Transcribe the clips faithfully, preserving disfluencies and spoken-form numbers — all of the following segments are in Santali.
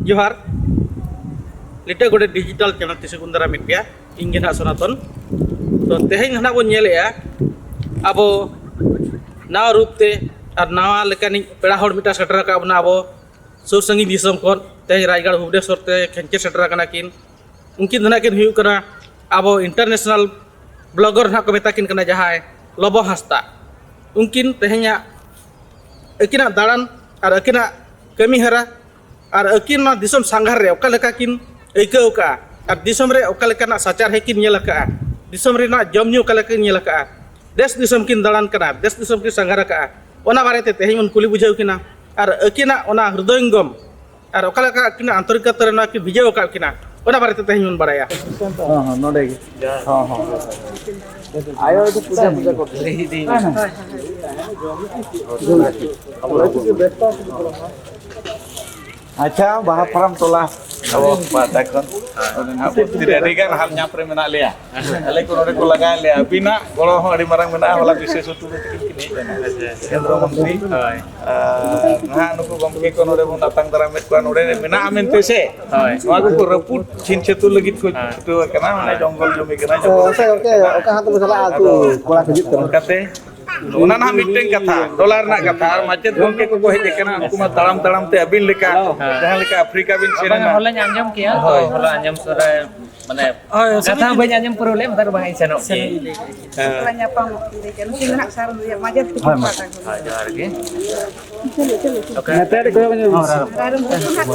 ᱡᱚᱦᱟᱨ᱾ ᱞᱤᱴᱟᱹ ᱜᱚᱰᱮᱛ ᱰᱤᱡᱤᱴᱟᱞ ᱪᱮᱱᱮᱞ ᱛᱤᱥ ᱜᱩᱱ ᱫᱟᱨᱟ ᱢᱤᱫ ᱜᱮᱭᱟ᱾ ᱤᱧ ᱜᱮ ᱱᱟᱦᱟᱜ ᱥᱚᱱᱟᱛᱚᱱ᱾ ᱛᱚ, ᱛᱮᱦᱮᱧ ᱱᱟᱦᱟᱜ ᱵᱚᱱ ᱧᱮᱞᱮᱜᱼᱟ, ᱟᱵᱚ ᱱᱟᱣᱟ ᱨᱩᱯ ᱛᱮ ᱟᱨ ᱱᱟᱣᱟ ᱞᱮᱠᱟᱱᱤᱡ ᱯᱮᱲᱟ ᱦᱚᱲ ᱢᱤᱫᱴᱟᱝ ᱥᱮᱴᱮᱨ ᱟᱠᱟᱫ ᱵᱚᱱᱟ᱾ ᱟᱵᱚ ᱥᱩᱨ ᱥᱟᱺᱜᱤᱧ ᱫᱤᱥᱚᱢ ᱠᱷᱚᱱ ᱛᱮᱦᱮᱧ ᱨᱟᱭᱜᱟᱲ ᱵᱷᱩᱵᱽᱱᱮᱥᱚᱨ ᱛᱮ ᱠᱷᱮᱧᱪᱮ ᱥᱮᱴᱮᱨ ᱟᱠᱟᱱᱟ ᱠᱤᱱ᱾ ᱩᱱᱠᱤᱱ ᱫᱚ ᱱᱟᱦᱟᱜ ᱠᱤᱱ ᱦᱩᱭᱩᱜ ᱠᱟᱱᱟ ᱟᱵᱚ ᱤᱱᱴᱟᱨᱱᱮᱥᱱᱟᱞ ᱵᱞᱚᱜᱟᱨ ᱱᱟᱦᱟᱜ ᱠᱚ ᱢᱮᱛᱟ ᱠᱤᱱ ᱠᱟᱱᱟ, ᱡᱟᱦᱟᱸᱭ ᱞᱚᱵᱚ ᱦᱟᱸᱥᱫᱟ᱾ ᱩᱱᱠᱤᱱ ᱛᱮᱦᱮᱧᱟᱜ ᱟᱹᱠᱤᱱᱟᱜ ᱫᱟᱬᱟᱱ ᱟᱨ ᱟᱹᱠᱤᱱᱟᱜ ᱠᱟᱹᱢᱤ ᱦᱚᱨᱟ ᱟᱨ ᱟᱹᱠᱤᱱ ᱱᱚᱣᱟ ᱫᱤᱥᱚᱢ ᱥᱟᱸᱜᱷᱟᱨ ᱨᱮ ᱚᱠᱟ ᱞᱮᱠᱟ ᱠᱤᱱ ᱟᱹᱭᱠᱟᱹᱣ ᱠᱟᱜᱼᱟ ᱟᱨ ᱫᱤᱥᱚᱢ ᱨᱮ ᱚᱠᱟ ᱞᱮᱠᱟᱱᱟᱜ ᱥᱟᱪᱟᱨᱦᱮ ᱠᱤᱱ ᱧᱮᱞ ᱟᱠᱟᱜᱼᱟ, ᱫᱤᱥᱚᱢ ᱨᱮᱱᱟᱜ ᱡᱚᱢ ᱧᱩ ᱚᱠᱟ ᱞᱮᱠᱟ ᱠᱤᱱ ᱧᱮᱞ ᱟᱠᱟᱜᱼᱟ, ᱫᱮᱥ ᱫᱤᱥᱚᱢ ᱠᱤᱱ ᱫᱟᱬᱟᱱ ᱠᱟᱱᱟ, ᱫᱮᱥ ᱫᱤᱥᱚᱢ ᱠᱤᱱ ᱥᱟᱸᱜᱷᱟᱨ ᱟᱠᱟᱜᱼᱟ, ᱚᱱᱟ ᱵᱟᱨᱮᱛᱮ ᱛᱮᱦᱮᱧ ᱵᱚᱱ ᱠᱩᱞᱤ ᱵᱩᱡᱷᱟᱹᱣ ᱠᱤᱱᱟ᱾ ᱟᱨ ᱟᱹᱠᱤᱱᱟᱜ ᱚᱱᱟ ᱦᱨᱤᱫᱚᱭᱚᱝᱜᱚᱢ ᱟᱨ ᱚᱠᱟ ᱞᱮᱠᱟ ᱟᱹᱠᱤᱱᱟᱜ ᱟᱱᱛᱚᱨᱤᱠᱟᱛᱟ ᱨᱮ ᱱᱚᱣᱟ ᱠᱤᱱ ᱵᱷᱤᱡᱟᱹᱣ ᱟᱠᱟᱫ ᱠᱤᱱᱟ, ᱚᱱᱟ ᱵᱟᱨᱮᱛᱮ ᱛᱮᱦᱮᱧ ᱵᱚᱱ ᱵᱟᱲᱟᱭᱟ᱾ ᱦᱚᱸ, ᱦᱚᱸ, ᱱᱚᱰᱮ ᱜᱮ᱾ ᱦᱚᱸ, ᱦᱚᱸ᱾ ᱟᱭᱳ ᱫᱚ ᱯᱩᱡᱟ, ᱯᱩᱡᱟ ᱠᱚᱨᱛᱮ᱾ ᱟᱪᱪᱷᱟ, ᱵᱟᱦᱟ ᱯᱷᱟᱨᱟᱢ ᱴᱚᱞᱟ ᱟᱵᱚ ᱯᱟᱦᱴᱟ ᱠᱷᱚᱱ ᱱᱚᱰᱮ ᱱᱟᱦᱟᱜ ᱵᱷᱚᱨᱛᱤ ᱨᱮ ᱟᱹᱰᱤ ᱜᱟᱱ ᱦᱟᱞ ᱧᱟᱢ ᱨᱮ ᱢᱮᱱᱟᱜ ᱞᱮᱭᱟ᱾ ᱟᱞᱮ ᱠᱚ ᱱᱚᱰᱮ ᱠᱚ ᱞᱟᱜᱟᱭᱮᱫ ᱞᱮᱭᱟ᱾ ᱟᱹᱵᱤᱱᱟᱜ ᱜᱚᱲᱚ ᱦᱚᱸ ᱟᱹᱰᱤ ᱢᱟᱨᱟᱝ ᱢᱮᱱᱟᱜᱼᱟ᱾ ᱦᱚᱞᱟ ᱵᱤᱥᱮᱥ ᱟᱹᱛᱩ ᱨᱮ ᱛᱤᱠᱤᱱ ᱠᱤᱱ ᱦᱮᱡ ᱞᱮᱱᱟ᱾ ᱟᱪᱪᱷᱟ, ᱟᱪᱪᱷᱟ᱾ ᱠᱮᱱᱫᱨᱚ ᱢᱚᱱᱛᱨᱤ᱾ ᱦᱳᱭ᱾ ᱟᱨ ᱱᱟᱦᱟᱜ ᱱᱩᱠᱩ ᱜᱚᱢᱠᱮ ᱠᱚ ᱱᱚᱰᱮ ᱵᱚᱱ ᱟᱛᱟᱝ ᱫᱟᱨᱟᱢᱮᱫ ᱠᱚᱣᱟ, ᱱᱚᱰᱮ ᱢᱮᱱᱟᱜᱼᱟ ᱢᱮᱱᱛᱮ ᱥᱮ᱾ ᱦᱳᱭ᱾ ᱱᱚᱣᱟ ᱠᱚᱠᱚ ᱨᱟᱹᱯᱩᱫ ᱪᱷᱤᱱ ᱪᱷᱟᱹᱛᱩᱨ ᱞᱟᱹᱜᱤᱫ ᱠᱚ ᱦᱳᱭ᱾ ᱪᱷᱩᱴᱟᱹᱣ ᱟᱠᱟᱱᱟ, ᱢᱟᱱᱮ ᱦᱳᱭ᱾ ᱡᱚᱝᱜᱚᱞ ᱡᱚᱢᱤ ᱠᱟᱱᱟ, ᱛᱚ, ᱡᱚᱝᱜᱚᱞ ᱚᱱᱛᱮ ᱡᱚᱢᱤ ᱜᱚᱢᱠᱮ ᱠᱟᱱᱟ᱾ ᱚᱠᱟ ᱦᱟᱸᱜ ᱫᱚᱵᱚ ᱪᱟᱞᱟᱜᱼᱟ? ᱟᱹᱛᱩ ᱟᱫᱚ ᱠᱚᱲᱟ ᱠᱚ ᱦᱤᱡᱩᱜ ᱠᱟᱱᱟ᱾ ᱚᱱᱠᱟᱛᱮ ᱚᱱᱟ ᱱᱟᱦᱟᱜ ᱢᱤᱫᱴᱮᱱ ᱠᱟᱛᱷᱟ, ᱴᱚᱞᱟ ᱨᱮᱱᱟᱜ ᱠᱟᱛᱷᱟ᱾ ᱟᱨ ᱢᱟᱪᱮᱫ ᱜᱚᱢᱠᱮ ᱠᱚᱠᱚ ᱦᱮᱡ ᱟᱠᱟᱱᱟ, ᱩᱱᱠᱩ ᱢᱟ ᱛᱟᱲᱟᱢ ᱛᱟᱲᱟᱢ ᱛᱮ ᱟᱹᱵᱤᱱ ᱞᱮᱠᱟ ᱦᱮᱸ᱾ ᱡᱟᱦᱟᱸ ᱞᱮᱠᱟ ᱟᱯᱷᱨᱤᱠᱟ ᱵᱤᱱ ᱥᱮᱱ ᱵᱟᱝᱟ, ᱮᱱᱟ᱾ ᱦᱚᱞᱟᱧ ᱟᱸᱡᱚᱢ ᱠᱮᱜᱼᱟ, ᱛᱚ ᱦᱳᱭ᱾ ᱦᱚᱞᱟ ᱟᱸᱡᱚᱢ ᱥᱚᱨᱟ, ᱢᱟᱱᱮ, ᱦᱳᱭ, ᱠᱟᱛᱷᱟ ᱦᱚᱸ ᱵᱟᱹᱧ ᱟᱸᱡᱚᱢ ᱯᱩᱨᱟᱹᱣ ᱞᱮᱫ, ᱢᱮᱛᱟᱨ ᱵᱟᱝ ᱤᱧ ᱥᱮᱱᱚᱜ ᱜᱮ᱾ ᱦᱮᱸ᱾ ᱛᱷᱚᱲᱟ ᱧᱟᱯᱟᱢᱚᱜ ᱠᱤᱱ ᱞᱟᱹᱭ ᱠᱮᱫ, ᱱᱩᱠᱤᱱ ᱫᱚ ᱱᱟᱜ ᱥᱟᱨ ᱨᱮᱭᱟᱜ ᱢᱟᱡᱮᱨ ᱛᱟᱹᱠᱤᱱ ᱦᱳᱭ, ᱢᱟ᱾ ᱯᱟᱦᱴᱟ ᱠᱷᱚᱱ᱾ ᱦᱳᱭ, ᱡᱚᱦᱟᱨ ᱜᱮ᱾ ᱪᱚᱞᱚ, ᱪᱚᱞᱚ, ᱪᱚᱞᱚ᱾ ᱚᱠᱟ? ᱱᱟᱛᱮ ᱟᱹᱰᱤ ᱠᱚᱭᱚᱜ ᱧᱚᱜ ᱢᱮ᱾ ᱟᱨ ᱩᱱᱠᱩ ᱱᱟᱜ ᱠᱚ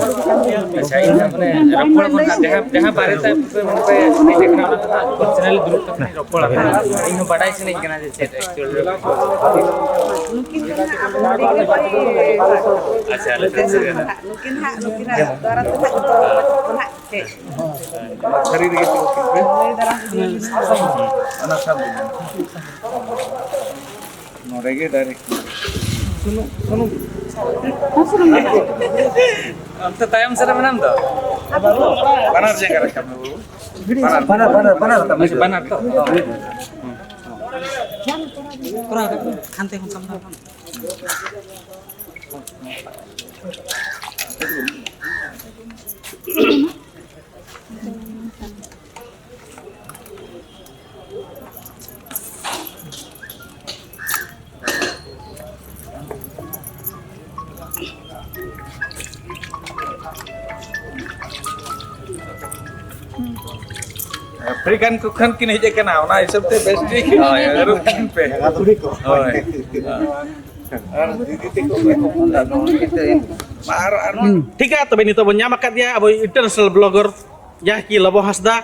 ᱟᱪᱪᱷᱟ, ᱤᱧ ᱫᱚ ᱢᱟᱱᱮ ᱨᱚᱯᱚᱲ ᱠᱚ ᱱᱟᱜ ᱡᱟᱦᱟᱸ, ᱡᱟᱦᱟᱸ ᱵᱟᱨᱮ ᱛᱮ ᱟᱯᱮ ᱯᱮ ᱢᱟᱱᱮ ᱯᱮ ᱤᱫᱤ ᱠᱟᱱᱟ, ᱚᱱᱟ ᱫᱚ ᱱᱟᱜ personally ᱫᱩᱲᱩᱵ ᱠᱟᱛᱮ ᱨᱚᱯᱚᱲ ᱟᱠᱟᱱᱟ᱾ ᱤᱧ ᱦᱚᱸ ᱵᱟᱰᱟᱭ ᱥᱟᱱᱟᱧ ᱠᱟᱱᱟ ᱡᱮ ᱪᱮᱫ actual ᱨᱮ᱾ ᱱᱩᱠᱤᱱ ᱫᱚ ᱱᱟᱜ ᱟᱵᱚ ᱱᱚᱰᱮ ᱜᱮ ᱵᱟᱭ ᱟᱪᱪᱷᱟ, ᱟᱞᱮ ᱴᱷᱮᱱ ᱥᱮ᱾ ᱱᱩᱠᱤᱱ ᱦᱟᱸᱜ, ᱱᱩᱠᱤᱱᱟᱜ ᱫᱚᱣᱟᱨᱟ ᱛᱮ ᱱᱟᱜ ᱡᱚᱛᱚ ᱠᱚ ᱱᱟᱜ ᱦᱮᱡ᱾ ᱛᱷᱟᱹᱨᱤ ᱨᱮᱜᱮ ᱛᱤᱸᱜᱩ ᱠᱤᱱ ᱯᱮ᱾ ᱞᱟᱹᱭ ᱫᱟᱨᱟᱢ ᱤᱫᱤ ᱞᱟᱹᱜᱤᱫ᱾ ᱚᱱᱟ ᱥᱟᱵ ᱵᱤᱱ᱾ ᱱᱚᱰᱮ ᱜᱮ direct᱾ ᱥᱩᱱᱩᱢ, ᱥᱩᱱᱩᱢ᱾ ᱚᱱᱛᱮ ᱛᱟᱭᱚᱢ ᱥᱮᱫ ᱨᱮ ᱢᱮᱱᱟᱢ ᱫᱚ᱾ ᱵᱟᱱᱟᱨ ᱡᱟᱭᱜᱟ ᱨᱮ ᱠᱟᱹᱢᱤ ᱵᱟᱹᱵᱩ᱾ ᱵᱟᱱᱟᱨ, ᱵᱟᱱᱟᱨ, ᱵᱟᱱᱟᱨ, ᱵᱟᱱᱟᱨ᱾ ᱟᱪᱪᱷᱟ, ᱵᱟᱱᱟᱨ ᱛᱚ? ᱦᱟᱱᱛᱮ ᱠᱷᱚᱱ ᱥᱟᱢᱱᱟ ᱠᱷᱚᱱ᱾ ᱟᱯᱷᱨᱤᱠᱟᱱ ᱠᱚ ᱠᱷᱚᱱ ᱠᱤᱱ ᱦᱮᱡ ᱟᱠᱟᱱᱟ, ᱚᱱᱟ ᱦᱤᱥᱟᱹᱵ ᱛᱮ ᱵᱮᱥ ᱴᱷᱤᱠ ᱦᱳᱭ, ᱟᱹᱨᱩᱵ ᱠᱤᱱ ᱯᱮ᱾ ᱦᱳᱭ᱾ ᱟᱨ ᱫᱤᱫᱤ ᱛᱟᱠᱚ ᱠᱚ ᱟᱨ, ᱟᱨ ᱴᱷᱤᱠ ᱜᱮᱭᱟ, ᱛᱚᱵᱮ ᱱᱤᱛᱚᱜ ᱵᱚᱱ ᱧᱟᱢ ᱟᱠᱟᱫ ᱜᱮᱭᱟ ᱟᱵᱚ international blogger, ᱡᱟᱦᱟᱸ ᱠᱤ ᱞᱚᱵᱚ ᱦᱟᱸᱥᱫᱟ᱾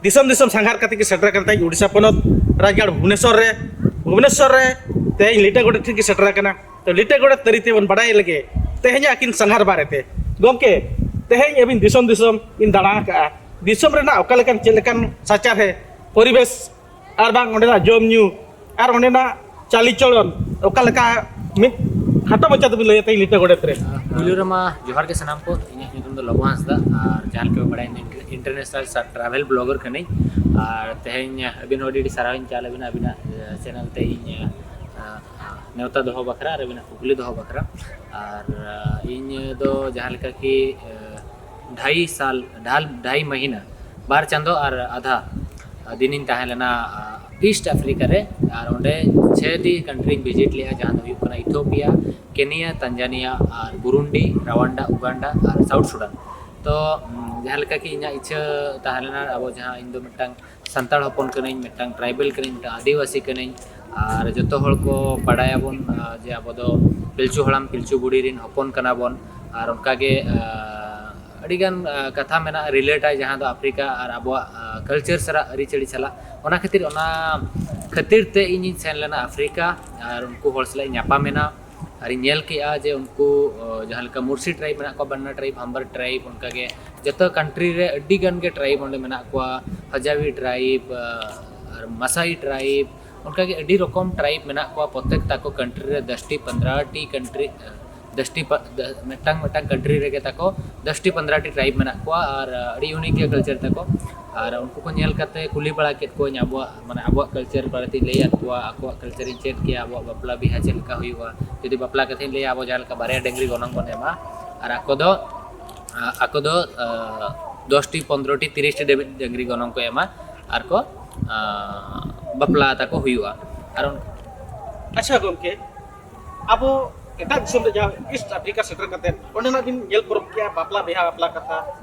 ᱫᱤᱥᱚᱢ ᱫᱤᱥᱚᱢ ᱥᱟᱸᱜᱷᱟᱨ ᱠᱟᱛᱮ ᱜᱮ ᱥᱮᱴᱮᱨ ᱟᱠᱟᱱ ᱛᱟᱦᱮᱸᱫ ᱩᱰᱤᱥᱟ ᱯᱚᱱᱚᱛ, ᱨᱟᱡᱽᱜᱟᱲ ᱵᱷᱩᱵᱽᱱᱮᱥᱚᱨ ᱨᱮ᱾ ᱵᱷᱩᱵᱽᱱᱮᱥᱚᱨ ᱨᱮ ᱛᱮᱦᱮᱧ ᱞᱤᱴᱟᱹ ᱜᱚᱰᱮᱛ ᱴᱷᱮᱱ ᱜᱮ ᱥᱮᱴᱮᱨ ᱟᱠᱟᱱᱟ᱾ ᱛᱚ, ᱞᱤᱴᱟᱹ ᱜᱚᱰᱮᱛ ᱛᱟᱹᱨᱤ ᱛᱮᱵᱚᱱ ᱵᱟᱲᱟᱭ ᱞᱮᱜᱮ ᱛᱮᱦᱮᱧᱟᱜ ᱟᱹᱠᱤᱱ ᱥᱟᱸᱜᱷᱟᱨ ᱵᱟᱨᱮᱛᱮ᱾ ᱜᱚᱢᱠᱮ, ᱛᱮᱦᱮᱧ ᱟᱹᱵᱤᱱ ᱫᱤᱥᱚᱢ ᱫᱤᱥᱚᱢ ᱵᱤᱱ ᱫᱟᱬᱟ ᱟᱠᱟᱜᱼᱟ, ᱫᱤᱥᱚᱢ ᱨᱮᱱᱟᱜ ᱚᱠᱟ ᱞᱮᱠᱟᱱ ᱪᱮᱫ ᱞᱮᱠᱟᱱ ᱥᱟᱪᱟᱨᱦᱮ ᱯᱚᱨᱤᱵᱮᱥ ᱟᱨ ᱵᱟᱝ ᱚᱸᱰᱮᱱᱟᱜ ᱡᱚᱢ ᱧᱩ ᱟᱨ ᱚᱸᱰᱮᱱᱟᱜ ᱪᱟᱞᱤᱪᱚᱞᱚᱱ ᱚᱠᱟ ᱞᱮᱠᱟ, ᱢᱤᱫ ᱠᱷᱟᱴᱚ ᱢᱟᱪᱷᱟ ᱛᱮᱵᱤᱱ ᱞᱟᱹᱭᱟ ᱛᱮᱦᱮᱧ ᱞᱤᱴᱟᱹ ᱜᱚᱰᱮᱛ ᱨᱮ? ᱯᱩᱭᱞᱩ ᱨᱮᱢᱟ ᱡᱚᱦᱟᱨ ᱜᱮ ᱥᱟᱱᱟᱢ ᱠᱚ᱾ ᱤᱧᱟᱹᱜ ᱧᱩᱛᱩᱢ ᱫᱚ ᱞᱚᱵᱚ ᱦᱟᱸᱥᱫᱟ, ᱟᱨ ᱡᱟᱦᱟᱸ ᱞᱮᱠᱟ ᱯᱮ ᱵᱟᱲᱟᱭᱟ, ᱤᱧ ᱫᱚ international travel blogger ᱠᱟᱹᱱᱟᱹᱧ᱾ ᱟᱨ ᱛᱮᱦᱮᱧ ᱟᱹᱵᱤᱱ ᱦᱚᱸ ᱟᱹᱰᱤ ᱟᱹᱰᱤ ᱥᱟᱨᱦᱟᱣ ᱤᱧ ᱪᱟᱞ ᱟᱹᱵᱤᱱᱟ, ᱟᱹᱵᱤᱱᱟᱜ channel ᱛᱮ ᱤᱧ ᱱᱮᱣᱛᱟ ᱫᱚᱦᱚ ᱵᱟᱠᱷᱨᱟ ᱟᱨ ᱟᱹᱵᱤᱱᱟᱜ ᱠᱩᱠᱞᱤ ᱫᱚᱦᱚ ᱵᱟᱠᱷᱨᱟ᱾ ᱟᱨ ᱤᱧ ᱫᱚ ᱡᱟᱦᱟᱸ ᱞᱮᱠᱟ ᱠᱤ ᱰᱷᱟᱭᱤ ᱥᱟᱞ, ᱰᱷᱟᱞ ᱰᱷᱟᱭᱤ ᱢᱟᱹᱦᱤᱱᱟ, ᱵᱟᱨ ᱪᱟᱸᱫᱚ ᱟᱨ ᱟᱫᱷᱟ ᱫᱤᱱᱤᱧ ᱛᱟᱦᱮᱸ ᱞᱮᱱᱟ ᱤᱥᱴ ᱟᱯᱷᱨᱤᱠᱟ ᱨᱮ᱾ ᱟᱨ ᱚᱸᱰᱮ ᱪᱷᱮ ᱴᱤ ᱠᱟᱱᱴᱨᱤᱧ ᱵᱷᱤᱡᱤᱴ ᱞᱮᱜᱼᱟ, ᱡᱟᱦᱟᱸ ᱫᱚ ᱦᱩᱭᱩᱜ ᱠᱟᱱᱟ ᱤᱛᱷᱳᱯᱤᱭᱟ, ᱠᱮᱱᱤᱭᱟ, ᱛᱟᱱᱡᱟᱱᱤᱭᱟ, ᱟᱨ ᱵᱩᱨᱩᱱᱰᱤ, ᱨᱟᱣᱟᱱᱰᱟ, ᱩᱜᱟᱱᱰᱟ ᱟᱨ ᱥᱟᱣᱩᱛᱷ ᱥᱩᱰᱟᱱ᱾ ᱛᱚ ᱡᱟᱦᱟᱸ ᱞᱮᱠᱟ ᱠᱤ ᱤᱧᱟᱹᱜ ᱤᱪᱪᱷᱟᱹ ᱛᱟᱦᱮᱸ ᱞᱮᱱᱟ, ᱟᱵᱚ ᱡᱟᱦᱟᱸ, ᱤᱧ ᱫᱚ ᱢᱤᱫᱴᱟᱝ ᱥᱟᱱᱛᱟᱲ ᱦᱚᱯᱚᱱ ᱠᱟᱹᱱᱟᱹᱧ, ᱢᱤᱫᱴᱟᱝ ᱴᱨᱟᱭᱵᱮᱞ ᱠᱟᱹᱱᱟᱹᱧ, ᱢᱤᱫᱴᱟᱝ ᱟᱹᱫᱤᱵᱟᱹᱥᱤ ᱠᱟᱹᱱᱟᱹᱧ᱾ ᱟᱨ ᱡᱚᱛᱚ ᱦᱚᱲ ᱠᱚ ᱵᱟᱲᱟᱭᱟᱵᱚᱱ, ᱟᱨ ᱡᱮ ᱟᱵᱚ ᱫᱚ ᱯᱤᱞᱪᱩ ᱦᱟᱲᱟᱢ ᱯᱤᱞᱪᱩ ᱵᱩᱲᱦᱤ ᱨᱮᱱ ᱦᱚᱯᱚᱱ ᱠᱟᱱᱟ ᱵᱚᱱ᱾ ᱟᱨ ᱚᱱᱠᱟᱜᱮ, ᱟᱨ ᱟᱹᱰᱤᱜᱟᱱ ᱠᱟᱛᱷᱟ ᱢᱮᱱᱟᱜᱼᱟ ᱨᱤᱞᱮᱴᱟ, ᱡᱟᱦᱟᱸ ᱫᱚ ᱟᱯᱷᱨᱤᱠᱟ ᱟᱨ ᱟᱵᱚᱣᱟᱜ ᱠᱟᱞᱪᱟᱨ ᱥᱟᱞᱟᱜ, ᱟᱹᱨᱤᱪᱟᱹᱞᱤ ᱥᱟᱞᱟᱜ᱾ ᱚᱱᱟ ᱠᱷᱟᱹᱛᱤᱨ, ᱚᱱᱟ ᱠᱷᱟᱹᱛᱤᱨ ᱛᱮ ᱤᱧᱤᱧ ᱥᱮᱱ ᱞᱮᱱᱟ ᱟᱯᱷᱨᱤᱠᱟ ᱟᱨ ᱩᱱᱠᱩ ᱦᱚᱲ ᱥᱟᱞᱟᱜ ᱤᱧ ᱧᱟᱯᱟᱢᱮᱱᱟ᱾ ᱟᱨᱤᱧ ᱧᱮᱞ ᱠᱮᱜᱼᱟ ᱡᱮ ᱩᱱᱠᱩ, ᱚ, ᱡᱟᱦᱟᱸ ᱞᱮᱠᱟ ᱢᱩᱨᱥᱤ ᱴᱨᱟᱭᱤᱵᱽ ᱢᱮᱱᱟᱜ ᱠᱚᱣᱟ, ᱵᱟᱱᱱᱟ ᱴᱨᱟᱭᱤᱵᱽ, ᱦᱟᱢᱵᱟᱨ ᱴᱨᱟᱭᱤᱵᱽ, ᱚᱱᱠᱟᱜᱮ ᱡᱚᱛᱚ ᱠᱟᱱᱴᱨᱤ ᱨᱮ ᱟᱹᱰᱤ ᱜᱟᱱ ᱜᱮ ᱴᱨᱟᱭᱤᱵᱽ ᱚᱸᱰᱮ ᱢᱮᱱᱟᱜ ᱠᱚᱣᱟ᱾ ᱦᱟᱡᱟᱣᱤ ᱴᱨᱟᱭᱤᱵᱽ, ᱟᱨ ᱢᱟᱥᱟᱭᱤ ᱴᱨᱟᱭᱤᱵᱽ, ᱚᱱᱠᱟᱜᱮ ᱟᱹᱰᱤ ᱨᱚᱠᱚᱢ ᱴᱨᱟᱭᱤᱵᱽ ᱢᱮᱱᱟᱜ ᱠᱚᱣᱟ᱾ ᱯᱨᱚᱛᱮᱠ ᱛᱟᱠᱚ ᱠᱟᱱᱴᱨᱤ ᱨᱮ ᱫᱚᱥ ᱴᱤ ᱯᱚᱱᱫᱽᱨᱚ ᱴᱤ ᱠᱟᱱᱴᱨᱤ, ᱫᱚᱥ ᱴᱤ ᱯᱟ-, ᱫᱚ-, ᱢᱤᱫᱴᱟᱝ ᱢᱤᱫᱴᱟᱝ ᱠᱟᱱᱴᱨᱤ ᱨᱮᱜᱮ ᱛᱟᱠᱚ ᱫᱚᱥ ᱴᱤ ᱯᱚᱱᱫᱽᱨᱚ ᱴᱤ ᱴᱨᱟᱭᱤᱵᱽ ᱢᱮᱱᱟᱜ ᱠᱚᱣᱟ᱾ ᱟᱨ ᱟᱹᱰᱤ ᱤᱭᱩᱱᱤᱠ ᱜᱮᱭᱟ ᱠᱟᱞᱪᱟᱨ ᱛᱟᱠᱚ᱾ ᱟᱨ ᱩᱱᱠᱩ ᱠᱚ ᱧᱮᱞ ᱠᱟᱛᱮ ᱠᱩᱞᱤ ᱵᱟᱲᱟ ᱠᱮᱫ ᱠᱚᱣᱟᱧ ᱟᱵᱚᱣᱟᱜ, ᱢᱟᱱᱮ, ᱟᱵᱚᱣᱟᱜ ᱠᱟᱞᱪᱟᱨ ᱵᱟᱨᱮᱛᱮᱧ ᱞᱟᱹᱭᱟᱫ ᱠᱚᱣᱟ, ᱟᱠᱚᱣᱟᱜ ᱠᱟᱞᱪᱟᱨᱤᱧ ᱪᱮᱫ ᱠᱮᱭᱟ, ᱟᱵᱚᱣᱟᱜ ᱵᱟᱯᱞᱟ ᱵᱤᱦᱟ ᱪᱮᱫ ᱞᱮᱠᱟ ᱦᱩᱭᱩᱜᱼᱟ᱾ ᱡᱩᱫᱤ ᱵᱟᱯᱞᱟ ᱠᱟᱛᱷᱟᱧ ᱞᱟᱹᱭᱟ, ᱟᱵᱚ ᱡᱟᱦᱟᱸ ᱞᱮᱠᱟ ᱵᱟᱨᱭᱟ ᱰᱟᱹᱝᱨᱤ ᱜᱚᱱᱚᱝ ᱵᱚᱱ ᱮᱢᱟ, ᱟᱨ ᱟᱠᱚ ᱫᱚ ᱟᱠᱚ ᱫᱚ ᱫᱚᱥ ᱴᱤ, ᱯᱚᱱᱨᱚ ᱴᱤ, ᱛᱤᱨᱤᱥ ᱴᱤ ᱰᱟᱹᱵᱤᱡ ᱰᱟᱹᱝᱨᱤ ᱜᱚᱱᱚᱝ ᱠᱚ ᱮᱢᱟ ᱟᱨ ᱠᱚ ᱵᱟᱯᱞᱟ ᱛᱟᱠᱚ ᱦᱩᱭᱩᱜᱼᱟ᱾ ᱟᱨ ᱚᱱ- ᱟᱪᱪᱷᱟ ᱜᱚᱢᱠᱮ, ᱟᱵᱚ ᱮᱴᱟᱜ ᱫᱤᱥᱚᱢ ᱨᱮ ᱡᱟᱦᱟᱸ ᱤᱥᱴ ᱟᱯᱷᱨᱤᱠᱟ ᱥᱮᱴᱮᱨ ᱠᱟᱛᱮ ᱚᱸᱰᱮᱱᱟᱜ ᱵᱤᱱ ᱧᱮᱞ ᱯᱚᱨᱚᱵᱽ ᱠᱮᱜᱼᱟ, ᱵᱟᱯᱞᱟ ᱵᱤᱦᱟ ᱵᱟᱯᱞᱟ ᱠᱟᱛᱷᱟ,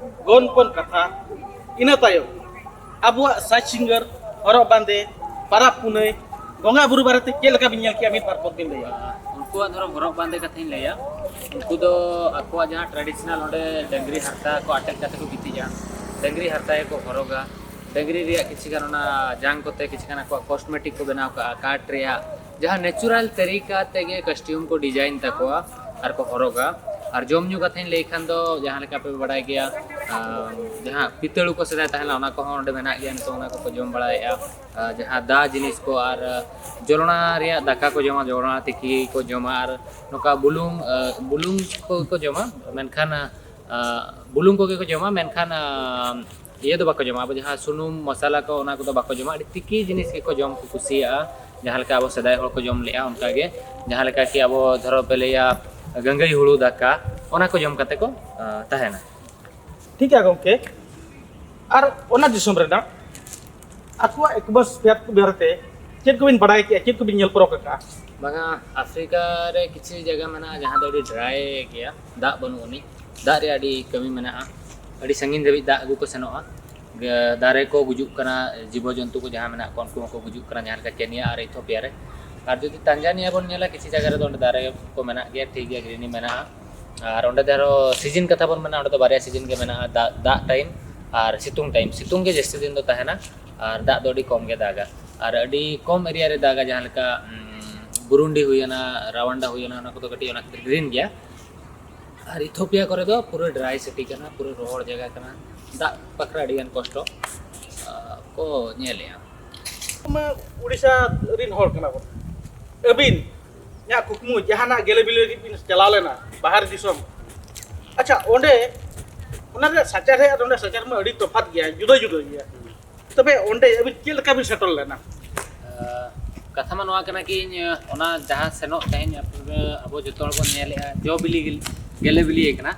ᱜᱚᱱ ᱯᱚᱱ ᱠᱟᱛᱷᱟ, ᱤᱱᱟᱹ ᱛᱟᱭᱚᱢ ᱟᱵᱚᱣᱟᱜ ᱥᱟᱡᱽ ᱥᱤᱝᱜᱟᱹᱨ, ᱦᱚᱨᱚᱜ ᱵᱟᱸᱫᱮ, ᱯᱟᱨᱟᱵᱽ ᱯᱩᱱᱟᱹᱭ, ᱵᱚᱸᱜᱟ ᱵᱩᱨᱩ ᱵᱟᱨᱮᱛᱮ ᱪᱮᱫ ᱞᱮᱠᱟ ᱵᱤᱱ ᱧᱮᱞ ᱠᱮᱜᱼᱟ, ᱢᱤᱫ ᱵᱟᱨ ᱯᱚᱫ ᱵᱤᱱ ᱞᱟᱹᱭᱟ? ᱩᱱᱠᱩᱣᱟᱜ ᱫᱷᱚᱨᱚᱢ ᱦᱚᱨᱚᱜ ᱵᱟᱸᱫᱮ ᱠᱟᱛᱷᱟᱧ ᱞᱟᱹᱭᱟ᱾ ᱩᱱᱠᱩ ᱫᱚ ᱟᱠᱚᱣᱟᱜ ᱡᱟᱦᱟᱸ ᱴᱨᱟᱰᱤᱥᱚᱱᱟᱞ ᱚᱸᱰᱮ ᱰᱟᱹᱝᱨᱤ ᱦᱟᱨᱛᱟ ᱠᱚ ᱟᱴᱮᱫ ᱠᱟᱛᱮ ᱠᱚ ᱜᱤᱛᱤᱡᱟ, ᱰᱟᱹᱝᱨᱤ ᱦᱟᱨᱛᱟ ᱜᱮᱠᱚ ᱦᱚᱨᱚᱜᱟ᱾ ᱰᱟᱹᱝᱨᱤ ᱨᱮᱭᱟᱜ ᱠᱤᱪᱷᱩ ᱜᱟᱱ ᱚᱱᱟ ᱡᱟᱝ ᱠᱚᱛᱮ ᱠᱤᱪᱷᱩ ᱜᱟᱱ ᱟᱠᱚᱣᱟᱜ ᱠᱚᱥᱢᱮᱴᱤᱠ ᱠᱚ ᱵᱮᱱᱟᱣ ᱠᱟᱜᱼᱟ, ᱠᱟᱴ ᱨᱮᱭᱟᱜ, ᱡᱟᱦᱟᱸ ᱱᱮᱪᱩᱨᱟᱞ ᱛᱟᱹᱨᱤᱠᱟ ᱛᱮᱜᱮ ᱠᱚᱥᱴᱤᱭᱩᱢ ᱠᱚ ᱰᱤᱡᱟᱭᱤᱱ ᱛᱟᱠᱚᱣᱟ ᱟᱨ ᱠᱚ ᱦᱚᱨᱚᱜᱟ᱾ ᱟᱨ ᱡᱚᱢ ᱧᱩ ᱠᱟᱛᱷᱟᱧ ᱞᱟᱹᱭ ᱠᱷᱟᱱ ᱫᱚ, ᱡᱟᱦᱟᱸ ᱞᱮᱠᱟ ᱯᱮ ᱵᱟᱲᱟᱭ ᱜᱮᱭᱟ, ᱟᱨ ᱡᱟᱦᱟᱸ ᱯᱤᱛᱟᱹᱲᱩ ᱠᱚ ᱥᱮᱫᱟᱭ ᱛᱟᱦᱮᱸ ᱞᱮᱱᱟ, ᱚᱱᱟ ᱠᱚᱦᱚᱸ ᱚᱸᱰᱮ ᱢᱮᱱᱟᱜ ᱜᱮᱭᱟ, ᱱᱤᱛᱚᱜ ᱚᱱᱟ ᱠᱚᱠᱚ ᱡᱚᱢ ᱵᱟᱲᱟᱭᱮᱫᱼᱟ᱾ ᱟᱨ ᱡᱟᱦᱟᱸ ᱫᱟ ᱡᱤᱱᱤᱥ ᱠᱚ ᱟᱨ ᱡᱚᱞᱚᱱᱟ ᱨᱮᱭᱟᱜ ᱫᱟᱠᱟ ᱠᱚ ᱡᱚᱢᱟ, ᱡᱚᱞᱚᱱᱟ ᱛᱤᱠᱤ ᱠᱚ ᱡᱚᱢᱟ, ᱟᱨ ᱱᱚᱝᱠᱟ ᱵᱩᱞᱩᱝ, ᱟᱨ ᱵᱩᱞᱩᱝ ᱠᱚ ᱠᱚ ᱡᱚᱢᱟ, ᱢᱮᱱᱠᱷᱟᱱ ᱟᱨ ᱵᱩᱞᱩᱝ ᱠᱚᱜᱮ ᱠᱚ ᱡᱚᱢᱟ, ᱢᱮᱱᱠᱷᱟᱱ ᱟᱨ ᱤᱭᱟᱹ ᱫᱚ ᱵᱟᱠᱚ ᱡᱚᱢᱟ, ᱟᱵᱚ ᱡᱟᱦᱟᱸ ᱥᱩᱱᱩᱢ ᱢᱚᱥᱟᱞᱟ ᱠᱚ, ᱚᱱᱟ ᱠᱚᱫᱚ ᱵᱟᱠᱚ ᱡᱚᱢᱟ᱾ ᱟᱹᱰᱤ ᱛᱤᱠᱤ ᱡᱤᱱᱤᱥ ᱜᱮᱠᱚ ᱡᱚᱢ ᱠᱚ ᱠᱩᱥᱤᱭᱟᱜᱼᱟ, ᱡᱟᱦᱟᱸ ᱞᱮᱠᱟ ᱟᱵᱚ ᱥᱮᱫᱟᱭ ᱦᱚᱲ ᱠᱚ ᱡᱚᱢ ᱞᱮᱜᱼᱟ, ᱚᱱᱠᱟᱜᱮ ᱡᱟᱦᱟᱸ ᱞᱮᱠᱟ ᱠᱤ ᱟᱵᱚ ᱫᱷᱚᱨᱚ ᱯᱮ ᱞᱟᱹᱭᱟ ᱜᱟᱹᱝᱜᱟᱹᱭ ᱦᱩᱲᱩ ᱫᱟᱠᱟ, ᱚᱱᱟ ᱠᱚ ᱡᱚᱢ ᱠᱟᱛᱮ ᱠᱚ ᱟᱨ ᱛᱟᱦᱮᱱᱟ᱾ ᱴᱷᱤᱠ ᱜᱮᱭᱟ ᱜᱚᱢᱠᱮ, ᱟᱨ ᱚᱱᱟ ᱫᱤᱥᱚᱢ ᱨᱮᱱᱟᱜ ᱟᱠᱚᱣᱟᱜ ᱮᱴᱢᱚᱥᱯᱷᱤᱭᱟᱨ ᱠᱚ ᱵᱟᱨᱮᱛᱮ ᱪᱮᱫ ᱠᱚᱵᱤᱱ ᱵᱟᱲᱟᱭ ᱠᱮᱜᱼᱟ, ᱪᱮᱫ ᱠᱚᱵᱤᱱ ᱧᱮᱞ ᱯᱚᱨᱚᱠ ᱟᱠᱟᱫᱼᱟ? ᱵᱟᱝᱟ, ᱟᱯᱷᱨᱤᱠᱟ ᱨᱮ ᱠᱤᱪᱷᱩ ᱡᱟᱭᱜᱟ ᱢᱮᱱᱟᱜᱼᱟ ᱡᱟᱦᱟᱸ ᱫᱚ ᱟᱹᱰᱤ ᱰᱨᱟᱭ ᱜᱮᱭᱟ, ᱫᱟᱜ ᱵᱟᱹᱱᱩᱜ ᱟᱹᱱᱤᱡ, ᱫᱟᱜ ᱨᱮᱭᱟᱜ ᱟᱹᱰᱤ ᱠᱟᱹᱢᱤ ᱢᱮᱱᱟᱜᱼᱟ, ᱟᱹᱰᱤ ᱥᱟᱺᱜᱤᱧ ᱫᱷᱟᱹᱵᱤᱡ ᱫᱟᱜ ᱟᱹᱜᱩ ᱠᱚ ᱥᱮᱱᱚᱜᱼᱟ᱾ ᱜᱮ-, ᱫᱟᱨᱮ ᱠᱚ ᱜᱩᱡᱩᱜ ᱠᱟᱱᱟ, ᱡᱤᱵᱚ ᱡᱚᱱᱛᱩ ᱠᱚ ᱡᱟᱦᱟᱸ ᱢᱮᱱᱟᱜ ᱠᱚᱣᱟ ᱩᱱᱠᱩ ᱦᱚᱸᱠᱚ ᱜᱩᱡᱩᱜ ᱠᱟᱱᱟ, ᱡᱟᱦᱟᱸ ᱞᱮᱠᱟ ᱠᱮᱱᱤᱭᱟ ᱟᱨ ᱤᱛᱷᱳᱯᱤᱭᱟ ᱨᱮ᱾ ᱟᱨ ᱡᱩᱫᱤ ᱛᱟᱱᱡᱟᱱᱤᱭᱟ ᱵᱚᱱ ᱧᱮᱞᱟ, ᱠᱤᱪᱷᱩ ᱡᱟᱭᱜᱟ ᱨᱮᱫᱚ ᱚᱸᱰᱮ ᱫᱟᱨᱮ ᱠᱚ ᱢᱮᱱᱟᱜ ᱜᱮᱭᱟ, ᱴᱷᱤᱠ ᱜᱮᱭᱟ, ᱜᱨᱤᱱᱤ ᱢᱮᱱᱟᱜᱼᱟ᱾ ᱟᱨ ᱚᱸᱰᱮ ᱫᱚ ᱟᱨᱚ ᱥᱤᱡᱤᱱ ᱠᱟᱛᱷᱟ ᱵᱚᱱ ᱢᱮᱱᱟ, ᱚᱸᱰᱮ ᱫᱚ ᱵᱟᱨᱭᱟ ᱥᱤᱡᱤᱱ ᱜᱮ ᱢᱮᱱᱟᱜᱼᱟ, ᱫᱟᱜ, ᱫᱟᱜ ᱴᱟᱭᱤᱢ ᱟᱨ ᱥᱤᱛᱩᱝ ᱴᱟᱭᱤᱢ᱾ ᱥᱤᱛᱩᱝ ᱜᱮ ᱡᱟᱹᱥᱛᱤ ᱫᱤᱱ ᱫᱚ ᱛᱟᱦᱮᱱᱟ ᱟᱨ ᱫᱟᱜ ᱫᱚ ᱟᱹᱰᱤ ᱠᱚᱢ ᱜᱮ ᱫᱟᱜᱟ᱾ ᱟᱨ ᱟᱹᱰᱤ ᱠᱚᱢ ᱮᱨᱤᱭᱟ ᱨᱮ ᱫᱟᱜᱟ, ᱡᱟᱦᱟᱸ ᱞᱮᱠᱟ ᱩᱢ, ᱵᱩᱨᱩᱱᱰᱤ ᱦᱩᱭᱮᱱᱟ, ᱨᱟᱣᱟᱱᱰᱟ ᱦᱩᱭᱮᱱᱟ, ᱚᱱᱟ ᱠᱚᱫᱚ ᱠᱟᱹᱴᱤᱡ ᱚᱱᱟ ᱠᱷᱟᱹᱛᱤᱨ ᱜᱨᱤᱱ ᱜᱮᱭᱟ᱾ ᱟᱨ ᱤᱛᱷᱳᱯᱤᱭᱟ ᱠᱚᱨᱮ ᱫᱚ ᱯᱩᱨᱟᱹ ᱰᱨᱟᱭ ᱥᱤᱴᱤ ᱠᱟᱱᱟ, ᱯᱩᱨᱟᱹ ᱨᱚᱦᱚᱲ ᱡᱟᱭᱜᱟ ᱠᱟᱱᱟ, ᱫᱟᱜ ᱵᱟᱠᱷᱨᱟ ᱟᱹᱰᱤᱜᱟᱱ ᱠᱚᱥᱴᱚ ᱟᱨ ᱠᱚ ᱧᱮᱞᱮᱜᱼᱟ᱾ ᱢᱟ ᱩᱲᱤᱥᱥᱟ ᱨᱤᱱ ᱦᱚᱲ ᱠᱟᱱᱟ ᱵᱚᱱ, ᱟᱹᱵᱤᱱ ᱤᱧᱟᱹᱜ ᱠᱩᱠᱢᱩ ᱡᱟᱦᱟᱱᱟᱜ ᱜᱮᱞᱮ ᱵᱤᱞᱤ ᱞᱟᱹᱜᱤᱫ ᱵᱤᱱ ᱪᱟᱞᱟᱣ ᱞᱮᱱᱟ ᱵᱟᱦᱨᱮ ᱫᱤᱥᱚᱢ, ᱟᱪᱪᱷᱟ, ᱚᱸᱰᱮ ᱚᱱᱟ ᱨᱮᱭᱟᱜ ᱥᱟᱪᱟᱨᱦᱮᱫ ᱟᱨ ᱚᱸᱰᱮ ᱥᱟᱪᱟᱨ ᱢᱟ ᱟᱹᱰᱤ ᱛᱚᱯᱷᱟᱛ ᱜᱮᱭᱟ, ᱡᱩᱫᱟᱹ ᱡᱩᱫᱟᱹ ᱜᱮᱭᱟ᱾ ᱛᱚᱵᱮ ᱚᱸᱰᱮ ᱟᱹᱵᱤᱱ ᱪᱮᱫ ᱞᱮᱠᱟ ᱵᱤᱱ ᱥᱮᱴᱮᱞ ᱞᱮᱱᱟ? ᱟᱨ ᱠᱟᱛᱷᱟ ᱢᱟ ᱱᱚᱣᱟ ᱠᱟᱱᱟ ᱠᱤ, ᱤᱧ ᱚᱱᱟ ᱡᱟᱦᱟᱸ ᱥᱮᱱᱚᱜ ᱛᱮᱦᱮᱧ ᱟᱵᱚ ᱡᱚᱛᱚ ᱦᱚᱲ ᱵᱚᱱ ᱧᱮᱞᱮᱜᱼᱟ, ᱡᱚ ᱵᱤᱞᱤ ᱜᱮ-, ᱜᱮᱞᱮ ᱵᱤᱞᱤ ᱠᱟᱱᱟ᱾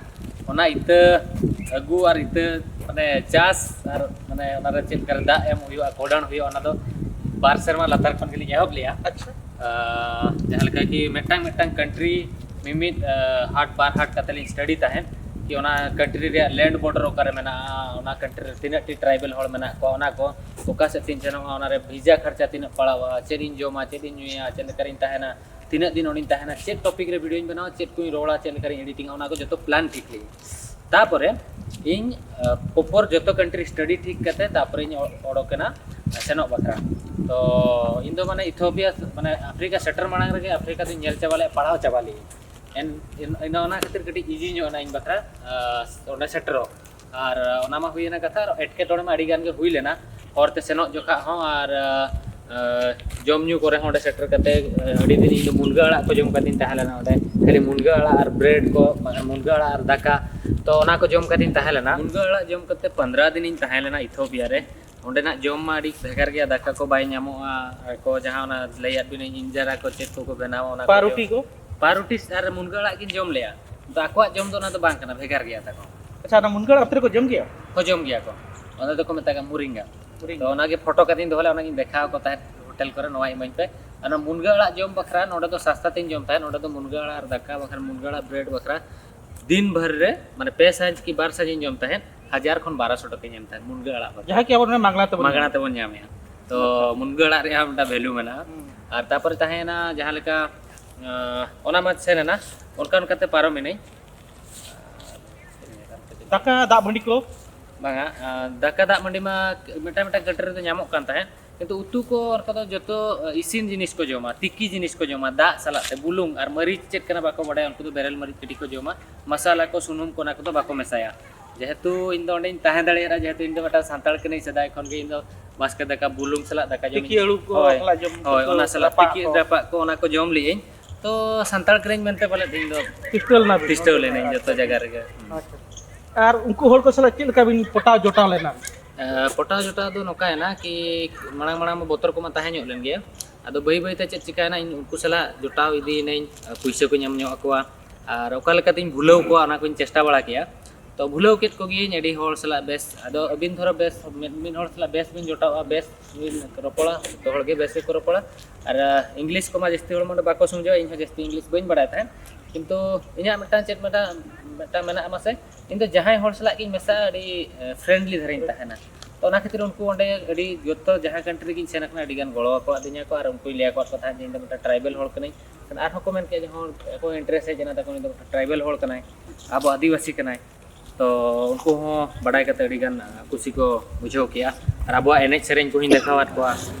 ᱚᱱᱟ ᱤᱛᱟᱹ ᱟᱹᱜᱩ ᱟᱨ ᱤᱛᱟᱹ ᱢᱟᱱᱮ ᱪᱟᱥ ᱟᱨ ᱢᱟᱱᱮ ᱚᱱᱟᱨᱮ ᱪᱮᱫ ᱞᱮᱠᱟᱨᱮ ᱫᱟᱜ ᱮᱢ ᱦᱩᱭᱩᱜᱼᱟ, ᱠᱚᱰᱟᱱ ᱦᱩᱭᱩᱜᱼᱟ, ᱚᱱᱟ ᱫᱚ ᱵᱟᱨ ᱥᱮᱨᱢᱟ ᱞᱟᱛᱟᱨ ᱠᱷᱚᱱ ᱜᱮᱞᱤᱧ ᱮᱦᱚᱵ ᱞᱮᱜᱼᱟ᱾ ᱟᱪᱪᱷᱟ᱾ ᱟᱸ, ᱡᱟᱦᱟᱸ ᱞᱮᱠᱟ ᱠᱤ ᱢᱤᱫᱴᱟᱝ ᱢᱤᱫᱴᱟᱝ ᱠᱟᱱᱴᱨᱤ ᱢᱤᱢᱤᱫ ᱟᱸ, ᱦᱟᱴ ᱵᱟᱨ ᱦᱟᱴ ᱠᱟᱛᱮ ᱞᱤᱧ ᱥᱴᱟᱰᱤ ᱛᱟᱦᱮᱸᱫ ᱠᱤ ᱚᱱᱟ ᱠᱟᱱᱴᱨᱤ ᱨᱮᱭᱟᱜ ᱞᱮᱱᱰ ᱵᱚᱨᱰᱟᱨ ᱚᱠᱟᱨᱮ ᱢᱮᱱᱟᱜᱼᱟ, ᱚᱱᱟ ᱠᱟᱱᱴᱨᱤ ᱨᱮ ᱛᱤᱱᱟᱹᱜ ᱴᱤ ᱴᱨᱟᱭᱵᱮᱞ ᱦᱚᱲ ᱢᱮᱱᱟᱜ ᱠᱚᱣᱟ, ᱚᱱᱟ ᱠᱚ ᱚᱠᱟ ᱥᱮᱫ ᱛᱤᱧ ᱥᱮᱱᱚᱜᱼᱟ, ᱚᱱᱟᱨᱮ ᱵᱷᱤᱥᱟ ᱠᱷᱚᱨᱪᱟ ᱛᱤᱱᱟᱹᱜ ᱯᱟᱲᱟᱣᱟ, ᱪᱮᱫ ᱤᱧ ᱡᱚᱢᱟ, ᱪᱮᱫ ᱤᱧ ᱧᱩᱭᱟ, ᱪᱮᱫ ᱞᱮᱠᱟᱨᱤᱧ ᱛᱟᱦᱮᱱᱟ, ᱛᱤᱱᱟᱹᱜ ᱫᱤᱱ ᱚᱸᱰᱮᱧ ᱛᱟᱦᱮᱱᱟ, ᱪᱮᱫ ᱴᱚᱯᱤᱠ ᱨᱮ ᱵᱷᱤᱰᱤᱭᱳᱧ ᱵᱮᱱᱟᱣᱟ, ᱪᱮᱫ ᱠᱚᱧ ᱨᱚᱲᱟ, ᱪᱮᱫ ᱞᱮᱠᱟᱨᱤᱧ ᱮᱰᱤᱴᱤᱝᱟ, ᱚᱱᱟ ᱠᱚ ᱡᱚᱛᱚ ᱯᱞᱟᱱ ᱴᱷᱤᱠ ᱞᱮᱜᱼᱟ᱾ ᱛᱟᱯᱚᱨᱮ ᱤᱧ ᱯᱨᱚᱯᱚᱨ ᱡᱚᱛᱚ ᱠᱟᱱᱴᱨᱤ ᱥᱴᱟᱰᱤ ᱴᱷᱤᱠ ᱠᱟᱛᱮ ᱛᱟᱯᱚᱨᱮᱧ ᱚ- ᱚᱰᱚᱠ ᱮᱱᱟ ᱥᱮᱱᱚᱜ ᱵᱟᱠᱷᱨᱟ᱾ ᱛᱚ ᱤᱧ ᱫᱚ ᱢᱟᱱᱮ ᱤᱛᱷᱳᱯᱤᱭᱟ ᱢᱟᱱᱮ ᱟᱯᱷᱨᱤᱠᱟ ᱥᱮᱴᱮᱨ ᱢᱟᱲᱟᱝ ᱨᱮᱜᱮ ᱟᱯᱷᱨᱤᱠᱟ ᱫᱚᱧ ᱧᱮᱞ ᱪᱟᱵᱟ ᱞᱮᱫᱼᱟ, ᱯᱟᱲᱦᱟᱣ ᱪᱟᱵᱟ ᱞᱮᱫᱼᱟᱹᱧ᱾ ᱮᱱ ᱮᱱ- ᱤᱱᱟᱹ ᱚᱱᱟ ᱠᱷᱟᱹᱛᱤᱨ ᱠᱟᱹᱴᱤᱡ ᱤᱡᱤ ᱧᱚᱜ ᱮᱱᱟ ᱤᱧ ᱵᱟᱠᱷᱨᱟ ᱟᱸ, ᱚᱸᱰᱮ ᱥᱮᱴᱮᱨᱚᱜ᱾ ᱟᱨ ᱚᱱᱟ ᱢᱟ ᱦᱩᱭᱮᱱᱟ ᱠᱟᱛᱷᱟ, ᱟᱨ ᱮᱴᱠᱮᱴᱚᱬᱮ ᱢᱟ ᱟᱹᱰᱤ ᱜᱟᱱ ᱜᱮ ᱦᱩᱭ ᱞᱮᱱᱟ ᱦᱚᱨ ᱛᱮ ᱥᱮᱱᱚᱜ ᱡᱚᱠᱷᱟ ᱦᱚᱸ, ᱟᱨ ᱟᱸ, ᱡᱚᱢ ᱧᱩ ᱠᱚᱨᱮ ᱦᱚᱸ ᱚᱸᱰᱮ ᱥᱮᱴᱮᱨ ᱠᱟᱛᱮ ᱟᱹᱰᱤ ᱫᱤᱱ ᱤᱧ ᱫᱚ ᱢᱩᱱᱜᱟᱹ ᱟᱲᱟᱜ ᱠᱚ ᱡᱚᱢ ᱠᱟᱛᱮᱧ ᱛᱟᱦᱮᱸ ᱞᱮᱱᱟ ᱚᱸᱰᱮ, ᱠᱷᱟᱹᱞᱤ ᱢᱩᱱᱜᱟᱹ ᱟᱲᱟᱜ ᱟᱨ ᱵᱨᱮᱰ ᱠᱚ, ᱢᱩᱱᱜᱟᱹ ᱟᱲᱟᱜ ᱟᱨ ᱫᱟᱠᱟ, ᱛᱚ ᱚᱱᱟ ᱠᱚ ᱡᱚᱢ ᱠᱟᱛᱮᱧ ᱛᱟᱦᱮᱸ ᱞᱮᱱᱟ᱾ ᱢᱩᱱᱜᱟᱹ ᱟᱲᱟᱜ ᱡᱚᱢ ᱠᱟᱛᱮ ᱯᱚᱱᱫᱽᱨᱟ ᱫᱤᱱᱤᱧ ᱛᱟᱦᱮᱸ ᱞᱮᱱᱟ ᱤᱛᱷᱳᱯᱤᱭᱟ ᱨᱮ᱾ ᱚᱸᱰᱮᱱᱟᱜ ᱡᱚᱢ ᱢᱟ ᱟᱹᱰᱤ ᱵᱷᱮᱜᱟᱨ ᱜᱮᱭᱟ, ᱫᱟᱠᱟ ᱠᱚ ᱵᱟᱭ ᱧᱟᱢᱚᱜᱼᱟ, ᱟᱨ ᱠᱚ ᱡᱟᱦᱟᱸ ᱚᱱᱟ ᱞᱟᱹᱭᱟᱫ ᱵᱤᱱᱟᱹᱧ ᱤᱧᱡᱟᱨᱟ ᱠᱚ ᱪᱮᱫ ᱠᱚᱠᱚ ᱵᱮᱱᱟᱣᱟ ᱚᱱᱟ ᱠᱚ ᱡᱚᱢ᱾ ᱯᱟᱣᱨᱩᱴᱤ ᱠᱚ? ᱯᱟᱣᱨᱩᱴᱤ ᱟᱨ ᱢᱩᱱᱜᱟᱹ ᱟᱲᱟᱜ ᱜᱤᱧ ᱡᱚᱢ ᱞᱮᱜᱼᱟ, ᱛᱚ ᱟᱠᱚᱣᱟᱜ ᱡᱚᱢ ᱫᱚ ᱚᱱᱟ ᱫᱚ ᱵᱟᱝ ᱠᱟᱱᱟ, ᱵᱷᱮᱜᱟᱨ ᱜᱮᱭᱟ ᱛᱟᱠᱚ᱾ ᱟᱪᱪᱷᱟ, ᱚᱱᱟ ᱢᱩᱱᱜᱟᱹ ᱟᱲᱟᱜ ᱵᱷᱤᱛᱨᱤ ᱨᱮᱠᱚ ᱡᱚᱢ ᱜᱮᱭᱟ? ᱠᱚ ᱡᱚᱢ ᱜᱮᱭᱟ ᱠᱚ, ᱚᱱᱟ ᱫᱚᱠᱚ ᱢᱮᱛᱟᱜᱼᱟ ᱢᱩᱨᱤᱝᱜᱟ᱾ ᱢᱩᱨᱤᱝᱜᱟ᱾ ᱛᱚ ᱚᱱᱟᱜᱮ ᱯᱷᱳᱴᱳ ᱠᱟᱛᱮᱧ ᱫᱚᱦᱚ ᱞᱮᱫᱼᱟ, ᱚᱱᱟᱜᱤᱧ ᱫᱮᱠᱷᱟᱣ ᱟᱠᱚ ᱛᱟᱦᱮᱸᱫ ᱦᱳᱴᱮᱞ ᱠᱚᱨᱮ, ᱱᱚᱣᱟ ᱤᱢᱟᱹᱧ ᱯᱮ᱾ ᱚᱱᱟ ᱢᱩᱱᱜᱟᱹ ᱟᱲᱟᱜ ᱡᱚᱢ ᱵᱟᱠᱷᱨᱟ ᱱᱚᱸᱰᱮ ᱫᱚ ᱥᱟᱥᱛᱟ ᱛᱤᱧ ᱡᱚᱢ ᱛᱟᱦᱮᱸᱫ, ᱱᱚᱸᱰᱮ ᱫᱚ ᱢᱩᱱᱜᱟᱹ ᱟᱲᱟᱜ ᱟᱨ ᱫᱟᱠᱟ ᱵᱟᱠᱷᱨᱟ ᱢᱩᱱᱜᱟᱹ ᱟᱲᱟᱜ ᱵᱨᱮᱰ ᱵᱟᱠᱷᱨᱟ ᱫᱤᱱ ᱵᱷᱟᱨ ᱨᱮ ᱢᱟᱱᱮ ᱯᱮ ᱥᱟᱸᱡ ᱠᱤ ᱵᱟᱨ ᱥᱟᱸᱡ ᱤᱧ ᱡᱚᱢ ᱛᱟᱦᱮᱸᱫ, ᱦᱟᱡᱟᱨ ᱠᱷᱚᱱ ᱵᱟᱨᱚᱥᱚ ᱴᱟᱠᱟᱧ ᱮᱢ ᱛᱟᱦᱮᱸᱫ ᱢᱩᱱᱜᱟᱹ ᱟᱲᱟᱜ ᱵᱟᱠᱷᱨᱟ᱾ ᱡᱟᱦᱟᱸ ᱠᱤ ᱟᱵᱚ ᱱᱚᱰᱮ ᱢᱟᱜᱽᱱᱟ ᱛᱮᱵᱚᱱ ᱢᱟᱜᱽᱱᱟ ᱧᱟᱢᱟ᱾ ᱛᱮᱵᱚᱱ ᱧᱟᱢᱮᱜᱼᱟ᱾ ᱛᱚ ᱢᱩᱱᱜᱟᱹ ᱟᱲᱟᱜ ᱨᱮᱭᱟᱜ ᱢᱤᱫᱴᱟᱝ ᱵᱷᱮᱞᱩ ᱢᱮᱱᱟᱜᱼᱟ᱾ ᱦᱩᱸ᱾ ᱟᱨ ᱛᱟᱯᱚᱨᱮ ᱛᱟᱦᱮᱸᱭᱮᱱᱟ ᱡᱟᱦᱟᱸ ᱞᱮᱠᱟ, ᱟᱸ, ᱚᱱᱟ ᱢᱟ ᱥᱮᱱ ᱮᱱᱟ, ᱚᱱᱠᱟ ᱚᱱᱠᱟᱛᱮ ᱯᱟᱨᱚᱢ ᱮᱱᱟᱹᱧ᱾ ᱫᱟᱠᱟ, ᱫᱟᱜ ᱢᱟᱹᱰᱤ ᱠᱚ? ᱵᱟᱝᱟ, ᱟᱸ, ᱫᱟᱠᱟ ᱫᱟᱜ ᱢᱟᱹᱰᱤ ᱢᱟ ᱢᱤᱫᱴᱟᱝ ᱢᱤᱫᱴᱟᱝ ᱠᱟᱱᱴᱨᱤ ᱨᱮᱫᱚ ᱧᱟᱢᱚᱜ ᱠᱟᱱ ᱛᱟᱦᱮᱸᱫ, ᱠᱤᱱᱛᱩ ᱩᱛᱩ ᱠᱚ ᱚᱱᱠᱟ ᱫᱚ ᱡᱚᱛᱚ ᱤᱥᱤᱱ ᱡᱤᱱᱤᱥ ᱠᱚ ᱡᱚᱢᱟ, ᱛᱤᱠᱤ ᱡᱤᱱᱤᱥ ᱠᱚ ᱡᱚᱢᱟ, ᱫᱟᱜ ᱥᱟᱞᱟᱜ ᱛᱮ ᱵᱩᱞᱩᱝ ᱟᱨ ᱢᱟᱹᱨᱤᱪ ᱪᱮᱫ ᱠᱟᱱᱟ ᱵᱟᱠᱚ ᱵᱟᱰᱟᱭᱟ, ᱩᱱᱠᱩ ᱫᱚ ᱵᱮᱨᱮᱞ ᱢᱟᱹᱨᱤᱪ ᱠᱟᱹᱴᱤᱡ ᱠᱚ ᱡᱚᱢᱟ, ᱢᱟᱥᱟᱞᱟ ᱠᱚ, ᱥᱩᱱᱩᱢ ᱠᱚ, ᱚᱱᱟ ᱠᱚᱫᱚ ᱵᱟᱠᱚ ᱢᱮᱥᱟᱭᱟ᱾ ᱡᱮᱦᱮᱛᱩ ᱤᱧ ᱫᱚ ᱚᱸᱰᱮᱧ ᱛᱟᱦᱮᱸ ᱫᱟᱲᱮᱭᱟᱜᱼᱟ, ᱡᱮᱦᱮᱛᱩ ᱤᱧ ᱫᱚ ᱢᱤᱫᱴᱟᱝ ᱥᱟᱱᱛᱟᱲ ᱠᱟᱹᱱᱟᱹᱧ, ᱥᱮᱫᱟᱭ ᱠᱷᱚᱱ ᱜᱮ ᱤᱧ ᱫᱚ ᱵᱟᱥᱠᱮ ᱫᱟᱠᱟ ᱵᱩᱞᱩᱝ ᱥᱟᱞᱟᱜ ᱫᱟᱠᱟ ᱡᱚᱢ ᱛᱤᱠᱤ ᱟᱹᱞᱩ ᱠᱚ ᱦᱳᱭ, ᱥᱟᱞᱟᱜ ᱡᱚᱢ ᱦᱳᱭ, ᱠᱚ, ᱚᱱᱟ ᱥᱟᱞᱟᱜ ᱨᱟᱯᱟᱜ ᱛᱤᱠᱤ ᱠᱚ᱾ ᱨᱟᱯᱟᱜ ᱠᱚ ᱚᱱᱟ ᱠᱚ ᱡᱚᱢ ᱞᱮᱜᱼᱟᱹᱧ᱾ ᱛᱚ ᱥᱟᱱᱛᱟᱲ ᱠᱟᱹᱱᱟᱹᱧ ᱢᱮᱱᱛᱮ ᱯᱟᱞᱮᱫ ᱤᱧ ᱫᱚ ᱛᱤᱥᱴᱟᱹᱣ ᱞᱮᱱᱟ ᱵᱤᱱ? ᱛᱤᱥᱴᱟᱹᱣ ᱞᱮᱱᱟᱹᱧ ᱡᱚᱛᱚ ᱡᱟᱭᱜᱟ ᱨᱮᱜᱮ᱾ ᱟᱪᱪᱷᱟ᱾ ᱟᱨ ᱩᱱᱠᱩ ᱦᱚᱲ ᱠᱚ ᱥᱟᱞᱟᱜ ᱪᱮᱫ ᱞᱮᱠᱟ ᱵᱤᱱ ᱯᱚᱴᱟᱣ ᱡᱚᱴᱟᱣ ᱞᱮᱱᱟ? ᱮ, ᱯᱚᱴᱟᱣ ᱡᱚᱴᱟᱣ ᱫᱚ ᱱᱚᱝᱠᱟᱭᱮᱱᱟ ᱠᱤ ᱢᱟᱲᱟᱝ ᱢᱟᱲᱟᱝ ᱢᱟ ᱵᱚᱛᱚᱨ ᱠᱚᱢᱟ ᱛᱟᱦᱮᱸ ᱧᱚᱜ ᱞᱮᱱ ᱜᱮᱭᱟ, ᱟᱫᱚ ᱵᱟᱹᱭ ᱵᱟᱹᱭᱛᱮ ᱪᱮᱫ ᱪᱤᱠᱟᱹᱭᱮᱱᱟ, ᱤᱧ ᱩᱱᱠᱩ ᱥᱟᱞᱟᱜ ᱡᱚᱴᱟᱣ ᱤᱫᱤᱭᱮᱱᱟᱹᱧ, ᱯᱩᱭᱥᱟᱹ ᱠᱚᱧ ᱮᱢ ᱧᱚᱜ ᱟᱠᱚᱣᱟ᱾ ᱟᱨ ᱚᱠᱟ ᱞᱮᱠᱟᱛᱤᱧ ᱵᱷᱩᱞᱟᱹᱣ ᱠᱚᱣᱟ, ᱚᱱᱟ ᱠᱚᱧ ᱪᱮᱥᱴᱟ ᱵᱟᱲᱟ ᱠᱮᱜᱼᱟ᱾ ᱛᱚ ᱵᱷᱩᱞᱟᱹᱣ ᱠᱮᱫ ᱠᱚᱜᱮᱭᱟᱹᱧ ᱟᱹᱰᱤ ᱦᱚᱲ ᱥᱟᱞᱟᱜ ᱵᱮᱥ᱾ ᱟᱫᱚ ᱟᱹᱵᱤᱱ ᱫᱷᱚᱨᱚ ᱵᱮᱥ ᱢᱤᱫ, ᱢᱤᱫ ᱦᱚᱲ ᱥᱟᱞᱟᱜ ᱵᱮᱥ ᱵᱤᱱ ᱡᱚᱴᱟᱣᱚᱜᱼᱟ, ᱵᱮᱥ ᱵᱤᱱ ᱨᱚᱯᱚᱲᱟ, ᱡᱚᱛᱚ ᱦᱚᱲ ᱜᱮ ᱵᱮᱥ ᱜᱮᱠᱚ ᱨᱚᱯᱚᱲᱟ᱾ ᱟᱨ ᱤᱝᱞᱤᱥ ᱠᱚᱢᱟ ᱡᱟᱹᱥᱛᱤ ᱦᱚᱲ ᱚᱸᱰᱮ ᱵᱟᱠᱚ ᱥᱚᱢᱡᱷᱟᱹᱣᱟ, ᱤᱧ ᱦᱚᱸ ᱡᱟᱹᱥᱛᱤ ᱤᱝᱞᱤᱥ ᱵᱟᱹᱧ ᱵᱟᱲᱟᱭ ᱛᱟᱦᱮᱸᱫ᱾ ᱠᱤᱱᱛᱩ ᱤᱧᱟᱹᱜ ᱢᱤᱫᱴᱟᱝ ᱪᱮᱫ ᱢᱤᱫᱴᱟᱝ, ᱢᱤᱫᱴᱟᱝ ᱢᱮᱱᱟᱜᱼᱟ ᱢᱟᱥᱮ, ᱤᱧ ᱫᱚ ᱡᱟᱦᱟᱸᱭ ᱦᱚᱲ ᱥᱟᱞᱟᱜ ᱜᱤᱧ ᱢᱮᱥᱟᱜᱼᱟ ᱟᱹᱰᱤ ᱯᱷᱨᱮᱱᱰᱞᱤ ᱫᱷᱟᱨᱟᱧ ᱛᱟᱦᱮᱱᱟ᱾ ᱛᱚ ᱚᱱᱟ ᱠᱷᱟᱹᱛᱤᱨ ᱩᱱᱠᱩ ᱚᱸᱰᱮ ᱟᱹᱰᱤ ᱡᱚᱛᱚ ᱡᱟᱦᱟᱸ ᱠᱟᱱᱴᱨᱤ ᱨᱮᱜᱤᱧ ᱥᱮᱱ ᱟᱠᱟᱱᱟ ᱟᱹᱰᱤ ᱜᱟᱱ ᱜᱚᱲᱚ ᱟᱠᱟᱫᱤᱧᱟ ᱠᱚ, ᱟᱨ ᱩᱱᱠᱩᱧ ᱞᱟᱹᱭ ᱟᱠᱟᱫ ᱠᱚ ᱛᱟᱦᱮᱸᱫ ᱡᱮ ᱤᱧ ᱫᱚ ᱢᱤᱫᱴᱟᱝ ᱴᱨᱟᱭᱵᱮᱞ ᱦᱚᱲ ᱠᱟᱹᱱᱟᱹᱧ᱾ ᱟᱨᱦᱚᱸ ᱠᱚ ᱢᱮᱱ ᱠᱮᱫ ᱡᱮ ᱦᱚᱲ ᱟᱠᱚ ᱤᱱᱴᱟᱨᱮᱥᱴ ᱦᱮᱡ ᱮᱱᱟ ᱛᱟᱠᱚ, ᱩᱱᱤ ᱫᱚ ᱢᱤᱫᱴᱟᱝ ᱴᱨᱟᱭᱵᱮᱞ ᱦᱚᱲ ᱠᱟᱱᱟᱭ, ᱟᱵᱚ ᱟᱹᱫᱤᱵᱟᱹᱥᱤ ᱠᱟᱱᱟᱭ᱾ ᱛᱚ ᱩᱱᱠᱩ ᱦᱚᱸ ᱵᱟᱰᱟᱭ ᱠᱟᱛᱮ ᱟᱹᱰᱤ ᱜᱟᱱ ᱠᱩᱥᱤ ᱠᱚ ᱵᱩᱡᱷᱟᱹᱣ ᱠᱮᱜᱼᱟ᱾ ᱟᱨ ᱟᱵᱚᱣᱟᱜ ᱮᱱᱮᱡ ᱥᱮᱨᱮᱧ ᱠᱚᱦᱚᱸᱧ ᱫᱮᱠᱷᱟᱣᱟᱫ ᱠᱚᱣᱟ,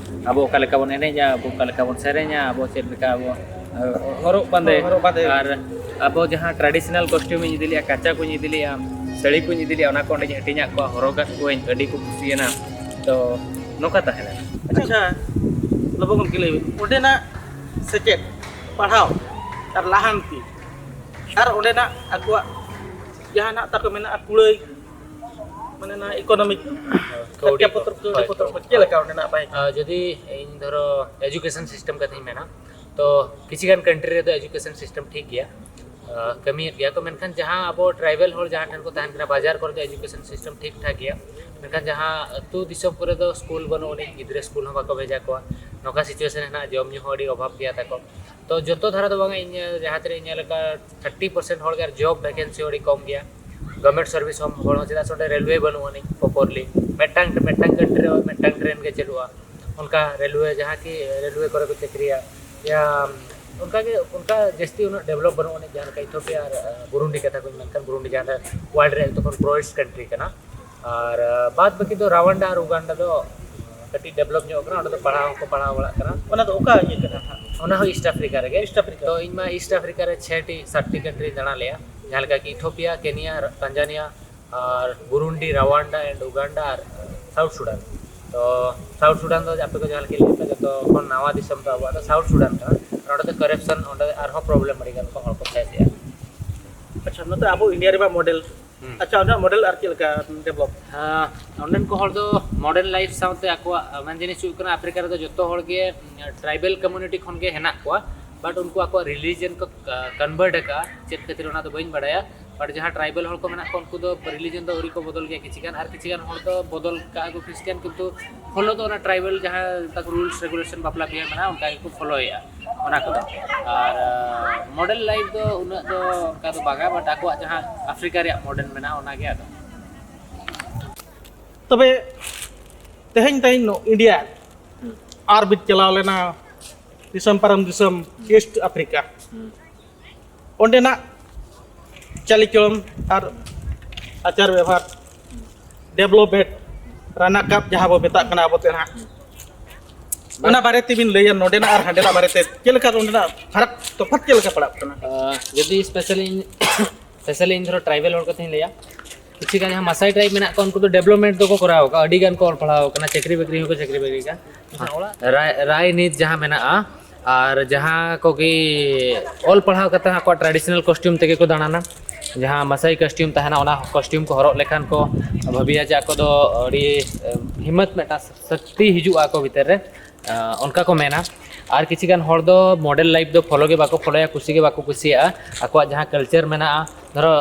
ᱟᱵᱚ ᱚᱠᱟ ᱞᱮᱠᱟ ᱵᱚᱱ ᱮᱱᱮᱡᱟ, ᱟᱵᱚ ᱚᱠᱟ ᱞᱮᱠᱟ ᱵᱚᱱ ᱥᱮᱨᱮᱧᱟ, ᱟᱵᱚ ᱪᱮᱫ ᱞᱮᱠᱟ ᱟᱵᱚ ᱦᱚᱨᱚᱜ ᱵᱟᱸᱫᱮ᱾ ᱦᱚᱨᱚᱜ ᱵᱟᱸᱫᱮ᱾ ᱟᱨ ᱟᱵᱚ ᱡᱟᱦᱟᱸ ᱴᱨᱟᱰᱤᱥᱚᱱᱟᱞ ᱠᱚᱥᱴᱤᱭᱩᱢ ᱤᱧ ᱤᱫᱤ ᱞᱮᱜᱼᱟ, ᱠᱟᱪᱟ ᱠᱚᱧ ᱤᱫᱤ ᱞᱮᱜᱼᱟ, ᱥᱟᱹᱲᱤ ᱠᱚᱧ ᱤᱫᱤ ᱞᱮᱜᱼᱟ, ᱚᱱᱟ ᱠᱚ ᱚᱸᱰᱮᱧ ᱦᱟᱹᱴᱤᱧᱟᱜ ᱠᱚᱣᱟ, ᱦᱚᱨᱚᱜᱟᱜ ᱠᱚᱣᱟᱧ, ᱟᱹᱰᱤ ᱠᱚ ᱠᱩᱥᱤᱭᱮᱱᱟ᱾ ᱛᱚ ᱱᱚᱝᱠᱟ ᱛᱟᱦᱮᱸ ᱞᱮᱱᱟ᱾ ᱟᱪᱪᱷᱟ, ᱞᱚᱵᱚ ᱜᱚᱢᱠᱮ ᱞᱟᱹᱭ ᱵᱤᱱ, ᱚᱸᱰᱮᱱᱟᱜ ᱥᱮᱪᱮᱫ, ᱯᱟᱲᱦᱟᱣ ᱟᱨ ᱞᱟᱦᱟᱱᱛᱤ ᱟᱨ ᱚᱸᱰᱮᱱᱟᱜ ᱟᱠᱚᱣᱟᱜ ᱡᱟᱦᱟᱱᱟᱜ ᱛᱟᱠᱚ ᱢᱮᱱᱟᱜᱼᱟ ᱠᱩᱲᱟᱹᱭ, ᱢᱟᱱᱮ ᱚᱱᱟ ᱤᱠᱳᱱᱚᱢᱤᱠ ᱠᱟᱹᱣᱰᱤ ᱠᱷᱚᱨᱪᱟ ᱠᱚ᱾ ᱯᱚᱛᱨᱚ, ᱠᱟᱹᱣᱰᱤ ᱦᱳᱭ, ᱯᱚᱛᱨᱚ ᱠᱚ ᱠᱟᱹᱣᱰᱤ᱾ ᱪᱮᱫ ᱞᱮᱠᱟ ᱚᱸᱰᱮᱱᱟᱜ ᱵᱟᱭ? ᱟᱨ ᱡᱩᱫᱤ ᱤᱧ ᱫᱷᱚᱨᱚ ᱮᱡᱩᱠᱮᱥᱚᱱ ᱥᱤᱥᱴᱮᱢ ᱠᱟᱛᱷᱟᱧ ᱢᱮᱱᱟ, ᱛᱚ ᱠᱤᱪᱷᱤ ᱜᱟᱱ ᱠᱟᱱᱴᱨᱤ ᱨᱮᱫᱚ ᱮᱡᱩᱠᱮᱥᱚᱱ ᱥᱤᱥᱴᱮᱢ ᱴᱷᱤᱠ ᱜᱮᱭᱟ, ᱟᱨ ᱠᱟᱹᱢᱤᱭᱮᱫ ᱜᱮᱭᱟ ᱠᱚ, ᱢᱮᱱᱠᱷᱟᱱ ᱡᱟᱦᱟᱸ ᱟᱵᱚ ᱴᱨᱟᱭᱵᱮᱞ ᱦᱚᱲ ᱡᱟᱦᱟᱸ ᱴᱷᱮᱱ ᱠᱚ ᱛᱟᱦᱮᱱ ᱠᱟᱱᱟ, ᱵᱟᱡᱟᱨ ᱠᱚᱨᱮ ᱫᱚ ᱮᱡᱩᱠᱮᱥᱚᱱ ᱥᱤᱥᱴᱮᱢ ᱴᱷᱤᱠ ᱴᱷᱟᱠ ᱜᱮᱭᱟ, ᱢᱮᱱᱠᱷᱟᱱ ᱡᱟᱦᱟᱸ ᱟᱹᱛᱩ ᱫᱤᱥᱚᱢ ᱠᱚᱨᱮ ᱫᱚ ᱥᱠᱩᱞ ᱵᱟᱹᱱᱩᱜ ᱟᱹᱱᱤᱡ, ᱜᱤᱫᱽᱨᱟᱹ ᱥᱠᱩᱞ ᱦᱚᱸ ᱵᱟᱠᱚ ᱵᱷᱮᱡᱟ ᱠᱚᱣᱟ, ᱱᱚᱝᱠᱟ ᱥᱤᱪᱩᱭᱮᱥᱚᱱ ᱦᱮᱱᱟᱜᱼᱟ, ᱡᱚᱢ ᱧᱩ ᱦᱚᱸ ᱟᱹᱰᱤ ᱚᱵᱷᱟᱵᱽ ᱜᱮᱭᱟ ᱛᱟᱠᱚ᱾ ᱛᱚ ᱡᱚᱛᱚ ᱫᱷᱟᱨᱟ ᱫᱚ ᱵᱟᱝᱟ, ᱤᱧ ᱡᱟᱦᱟᱸ ᱛᱤᱱᱟᱹᱜ ᱤᱧ ᱧᱮᱞ ᱟᱠᱟᱫ, ᱛᱷᱟᱨᱴᱤ ᱯᱟᱨᱥᱮᱱᱴ ᱦᱚᱲ ᱜᱮ ᱟᱨ ᱡᱚᱵ ᱵᱷᱮᱠᱮᱱᱥᱤ ᱟᱹᱰᱤ ᱠᱚᱢ ᱜᱮᱭᱟ᱾ ᱜᱚᱵᱷᱚᱨᱱᱢᱮᱱᱴ ᱥᱟᱨᱵᱷᱤᱥ ᱦᱚᱸ ᱦᱚᱲ ᱦᱚᱸ, ᱪᱮᱫᱟᱜ ᱥᱮ ᱚᱸᱰᱮ ᱨᱮᱞᱣᱮ ᱵᱟᱹᱱᱩᱜ ᱟᱹᱱᱤᱡ ᱯᱨᱚᱯᱟᱨᱞᱤ᱾ ᱢᱤᱫᱴᱟᱝ, ᱢᱤᱫᱴᱟᱝ ᱠᱟᱱᱴᱨᱤ ᱨᱮ ᱢᱤᱫᱴᱟᱝ ᱴᱨᱮᱱ ᱜᱮ ᱪᱟᱹᱞᱩᱜᱼᱟ, ᱚᱱᱠᱟ ᱨᱮᱞᱣᱮ ᱡᱟᱦᱟᱸ ᱠᱤ ᱨᱮᱞᱣᱮ ᱠᱚᱨᱮ ᱠᱚ ᱪᱟᱹᱠᱨᱤᱭᱟ, ᱭᱟ ᱚᱱᱠᱟᱜᱮ, ᱚᱱᱠᱟ ᱡᱟᱹᱥᱛᱤ ᱩᱱᱟᱹᱜ ᱰᱮᱵᱷᱞᱚᱯ ᱵᱟᱹᱱᱩᱜ ᱟᱹᱱᱤᱡ, ᱡᱟᱦᱟᱸ ᱞᱮᱠᱟ ᱤᱛᱷᱳᱯᱤᱭᱟ ᱟᱨ ᱟᱨ ᱵᱩᱨᱩᱱᱰᱤ ᱠᱟᱛᱷᱟ ᱠᱚᱧ ᱢᱮᱱᱠᱷᱟᱱ, ᱵᱩᱨᱩᱱᱰᱤ ᱡᱟᱦᱟᱸ ᱫᱚ ᱣᱟᱨᱞᱰ ᱨᱮ ᱡᱚᱛᱚ ᱠᱷᱚᱱ ᱯᱩᱣᱟᱨᱮᱥᱴ ᱠᱟᱱᱴᱨᱤ ᱠᱟᱱᱟ᱾ ᱟᱨ ᱟᱨ ᱵᱟᱫ ᱵᱟᱹᱠᱤ ᱫᱚ ᱨᱟᱣᱟᱱᱰᱟ ᱟᱨ ᱩᱜᱟᱱᱰᱟ ᱫᱚ ᱠᱟᱹᱴᱤᱡ ᱰᱮᱵᱷᱞᱚᱯ ᱧᱚᱜ ᱠᱟᱱᱟ, ᱚᱸᱰᱮ ᱫᱚ ᱯᱟᱲᱦᱟᱣ ᱦᱚᱸᱠᱚ ᱯᱟᱲᱦᱟᱣ ᱵᱟᱲᱟᱜ ᱠᱟᱱᱟ᱾ ᱚᱱᱟ ᱫᱚ ᱚᱠᱟ ᱤᱭᱟᱹ ᱠᱟᱱᱟ ᱦᱟᱸᱜ? ᱚᱱᱟ ᱦᱚᱸ ᱤᱥᱴ ᱟᱯᱷᱨᱤᱠᱟ ᱨᱮᱜᱮ᱾ East Africa. ᱛᱚ ᱤᱧ ᱢᱟ ᱤᱥᱴ ᱟᱯᱷᱨᱤᱠᱟ ᱨᱮ ᱪᱷᱮᱴᱤ ᱥᱟᱛᱴᱤ ᱠᱟᱱᱴᱨᱤ ᱫᱟᱬᱟ ᱞᱮᱜᱼᱟ, ᱡᱟᱦᱟᱸ ᱞᱮᱠᱟ ᱠᱤ ᱤᱛᱷᱳᱯᱤᱭᱟ, ᱠᱮᱱᱤᱭᱟ, ᱛᱟᱱᱡᱟᱱᱤᱭᱟ, ᱟᱨ ᱵᱩᱨᱩᱱᱰᱤ, ᱨᱟᱣᱟᱱᱰᱟ and ᱩᱜᱟᱱᱰᱟ ᱟᱨ ᱥᱟᱣᱩᱛᱷ ᱥᱩᱰᱟᱱ᱾ ᱛᱚ ᱥᱟᱣᱩᱛᱷ ᱥᱩᱰᱟᱱ ᱫᱚ ᱟᱯᱮ ᱠᱚ ᱡᱟᱦᱟᱸ ᱞᱮᱠᱟ ᱞᱟᱹᱭ ᱯᱮ, ᱡᱚᱛᱚ ᱠᱷᱚᱱ ᱱᱟᱣᱟ ᱫᱤᱥᱚᱢ ᱫᱚ ᱟᱵᱚᱣᱟᱜ ᱫᱚ ᱥᱟᱣᱩᱛᱷ ᱥᱩᱰᱟᱱ ᱠᱟᱱᱟ᱾ ᱟᱨ ᱚᱸᱰᱮ ᱫᱚ ᱠᱟᱨᱟᱯᱥᱚᱱ, ᱚᱸᱰᱮ ᱟᱨᱦᱚᱸ ᱯᱨᱚᱵᱞᱮᱢ ᱟᱹᱰᱤ ᱜᱟᱱ ᱠᱚ ᱦᱚᱲ ᱠᱚ ᱯᱷᱮᱥ ᱮᱫᱼᱟ᱾ ᱟᱪᱪᱷᱟ, ᱱᱚᱛᱮ ᱟᱵᱚ ᱤᱱᱰᱤᱭᱟ ᱨᱮᱢᱟ ᱢᱚᱰᱮᱞ᱾ ᱦᱩᱸ᱾ ᱟᱪᱪᱷᱟ, ᱚᱸᱰᱮᱱᱟᱜ ᱢᱚᱰᱮᱞ ᱟᱨ ᱪᱮᱫ ᱞᱮᱠᱟ ᱰᱮᱵᱷᱞᱚᱯ? ᱦᱮᱸ, ᱚᱸᱰᱮᱱ ᱠᱚ ᱦᱚᱲ ᱫᱚ ᱢᱚᱰᱟᱨᱱ ᱞᱟᱭᱤᱯᱷ ᱥᱟᱶᱛᱮ ᱟᱠᱚᱣᱟᱜ ᱢᱮᱱ ᱡᱤᱱᱤᱥ ᱦᱩᱭᱩᱜ ᱠᱟᱱᱟ, ᱟᱯᱷᱨᱤᱠᱟ ᱨᱮᱫᱚ ᱡᱚᱛᱚ ᱦᱚᱲ ᱜᱮ ᱴᱨᱟᱭᱵᱮᱞ ᱠᱚᱢᱩᱱᱤᱴᱤ ᱠᱷᱚᱱ ᱜᱮ ᱦᱮᱱᱟᱜ ᱠᱚᱣᱟ᱾ but ᱩᱱᱠᱩ ᱟᱠᱚᱣᱟᱜ religion ᱠᱚ convert ᱟᱠᱟᱫᱼᱟ᱾ ᱪᱮᱫ ᱠᱷᱟᱹᱛᱤᱨ ᱚᱱᱟ ᱫᱚ ᱵᱟᱹᱧ ᱵᱟᱲᱟᱭᱟ, but ᱡᱟᱦᱟᱸ tribal ᱦᱚᱲ ᱠᱚ ᱢᱮᱱᱟᱜ ᱠᱚᱣᱟ ᱩᱱᱠᱩ ᱫᱚ religion ᱫᱚ ᱟᱹᱣᱨᱤ ᱠᱚ ᱵᱚᱫᱚᱞ ᱜᱮᱭᱟ᱾ ᱠᱤᱪᱷᱩ ᱜᱟᱱ ᱟᱨ ᱠᱤᱪᱷᱩ ᱜᱟᱱ ᱦᱚᱲ ᱫᱚ ᱵᱚᱫᱚᱞ ᱠᱟᱜᱼᱟ ᱠᱚ Christian, ᱠᱤᱱᱛᱩ follow ᱫᱚ ᱚᱱᱟ tribal ᱡᱟᱦᱟᱸ ᱛᱟᱠᱚ rules regulation ᱵᱟᱯᱞᱟ ᱵᱤᱦᱟᱹ ᱢᱮᱱᱟᱜᱼᱟ ᱚᱱᱠᱟ ᱜᱮᱠᱚ ᱯᱷᱚᱞᱳᱭᱮᱫᱼᱟ ᱚᱱᱟ ᱠᱚᱫᱚ᱾ ᱟᱨ modern life ᱫᱚ ᱩᱱᱟᱹᱜ ᱫᱚ ᱚᱱᱠᱟ ᱫᱚ ᱵᱟᱝᱟ, but ᱟᱠᱚᱣᱟᱜ ᱡᱟᱦᱟᱸ ᱟᱯᱷᱨᱤᱠᱟ ᱨᱮᱭᱟᱜ modern ᱢᱮᱱᱟᱜᱼᱟ ᱚᱱᱟᱜᱮ ᱟᱫᱚ᱾ ᱛᱚᱵᱮ ᱛᱮᱦᱮᱧ ᱛᱮᱦᱮᱧ ᱱᱚ ᱤᱱᱰᱤᱭᱟ ᱟᱨ ᱵᱤᱱ ᱪᱟᱞᱟᱣ ᱞᱮᱱᱟ ᱫᱤᱥᱚᱢ ᱯᱟᱨᱚᱢ ᱫᱤᱥᱚᱢ ᱤᱥᱴ ᱟᱯᱷᱨᱤᱠᱟ, ᱚᱸᱰᱮᱱᱟᱜ ᱪᱟᱹᱞᱤᱪᱚᱞᱚᱱ ᱟᱨ ᱟᱪᱟᱨ ᱵᱮᱵᱷᱟᱨ, development, ᱨᱟᱱᱟ ᱠᱟᱯ ᱡᱟᱦᱟᱸ ᱵᱚ ᱢᱮᱛᱟᱜ ᱠᱟᱱᱟ ᱟᱵᱚ ᱛᱮ ᱱᱟᱦᱟᱜ, ᱚᱱᱟ ᱵᱟᱨᱮ ᱛᱮᱵᱤᱱ ᱞᱟᱹᱭᱟ, ᱱᱚᱰᱮᱱᱟᱜ ᱟᱨ ᱦᱟᱸᱰᱮᱱᱟᱜ ᱵᱟᱨᱮᱛᱮ ᱪᱮᱫ ᱞᱮᱠᱟ ᱚᱸᱰᱮᱱᱟᱜ ᱯᱷᱟᱨᱟᱠ ᱛᱚᱯᱷᱟᱛ ᱪᱮᱫ ᱞᱮᱠᱟ ᱯᱟᱲᱟᱜ ᱠᱟᱱᱟ? ᱟᱸ, ᱡᱩᱫᱤ specially specially ᱤᱧ ᱫᱷᱚᱨᱚ tribal ᱦᱚᱲ ᱠᱟᱛᱷᱟᱧ ᱞᱟᱹᱭᱟ, ᱠᱤᱪᱷᱩ ᱜᱟᱱ ᱡᱟᱦᱟᱸ ᱢᱟᱥᱟᱭ tribe ᱢᱮᱱᱟᱜ ᱠᱚᱣᱟ ᱩᱱᱠᱩ ᱫᱚ development ᱫᱚᱠᱚ ᱠᱚᱨᱟᱣ ᱟᱠᱟᱫᱼᱟ, ᱟᱹᱰᱤ ᱜᱟᱱ ᱠᱚ ᱚᱞ ᱯᱟᱲᱦᱟᱣ ᱟᱠᱟᱱᱟ, ᱪᱟᱹᱠᱨᱤ ᱵᱟᱹᱠᱨᱤ ᱦᱚᱸᱠᱚ ᱪᱟᱹᱠᱨᱤ ᱵᱟᱹᱠᱨᱤ ᱟᱠᱟᱫᱼᱟ᱾ ᱨᱟᱭ ᱨᱟᱭᱱᱤᱛ ᱡᱟᱦᱟᱸ ᱢᱮᱱᱟᱜᱼᱟ, ᱟᱨ ᱡᱟᱦᱟᱸ ᱠᱚᱜᱮ ᱚᱞ ᱯᱟᱲᱦᱟᱣ ᱠᱟᱛᱮ ᱟᱠᱚᱣᱟᱜ traditional costume ᱛᱮᱜᱮ ᱠᱚ ᱫᱟᱬᱟᱱᱟ, ᱡᱟᱦᱟᱸ ᱢᱟᱥᱟᱭ costume ᱛᱟᱦᱮᱱᱟ ᱚᱱᱟ costume ᱠᱚ ᱦᱚᱨᱚᱜ ᱞᱮᱠᱷᱟᱱ ᱠᱚ ᱵᱷᱟᱹᱵᱤᱭᱟ ᱡᱮ ᱟᱠᱚ ᱫᱚ ᱟᱹᱰᱤ ᱦᱤᱢᱢᱚᱛ ᱢᱤᱫᱴᱟᱝ ᱥᱚᱠᱛᱤ ᱦᱤᱡᱩᱜᱼᱟ ᱟᱠᱚ ᱵᱷᱤᱛᱟᱹᱨ ᱨᱮ, ᱟᱸ, ᱚᱱᱠᱟ ᱠᱚ ᱢᱮᱱᱟ᱾ ᱟᱨ ᱠᱤᱪᱷᱤ ᱜᱟᱱ ᱦᱚᱲ ᱫᱚ modern life ᱫᱚ follow ᱜᱮ ᱵᱟᱠᱚ ᱯᱷᱚᱞᱳᱭᱟ, ᱠᱩᱥᱤ ᱜᱮ ᱵᱟᱠᱚ ᱠᱩᱥᱤᱭᱟᱜᱼᱟ᱾ ᱟᱠᱚᱣᱟᱜ ᱡᱟᱦᱟᱸ culture ᱢᱮᱱᱟᱜᱼᱟ, ᱫᱷᱚᱨᱚ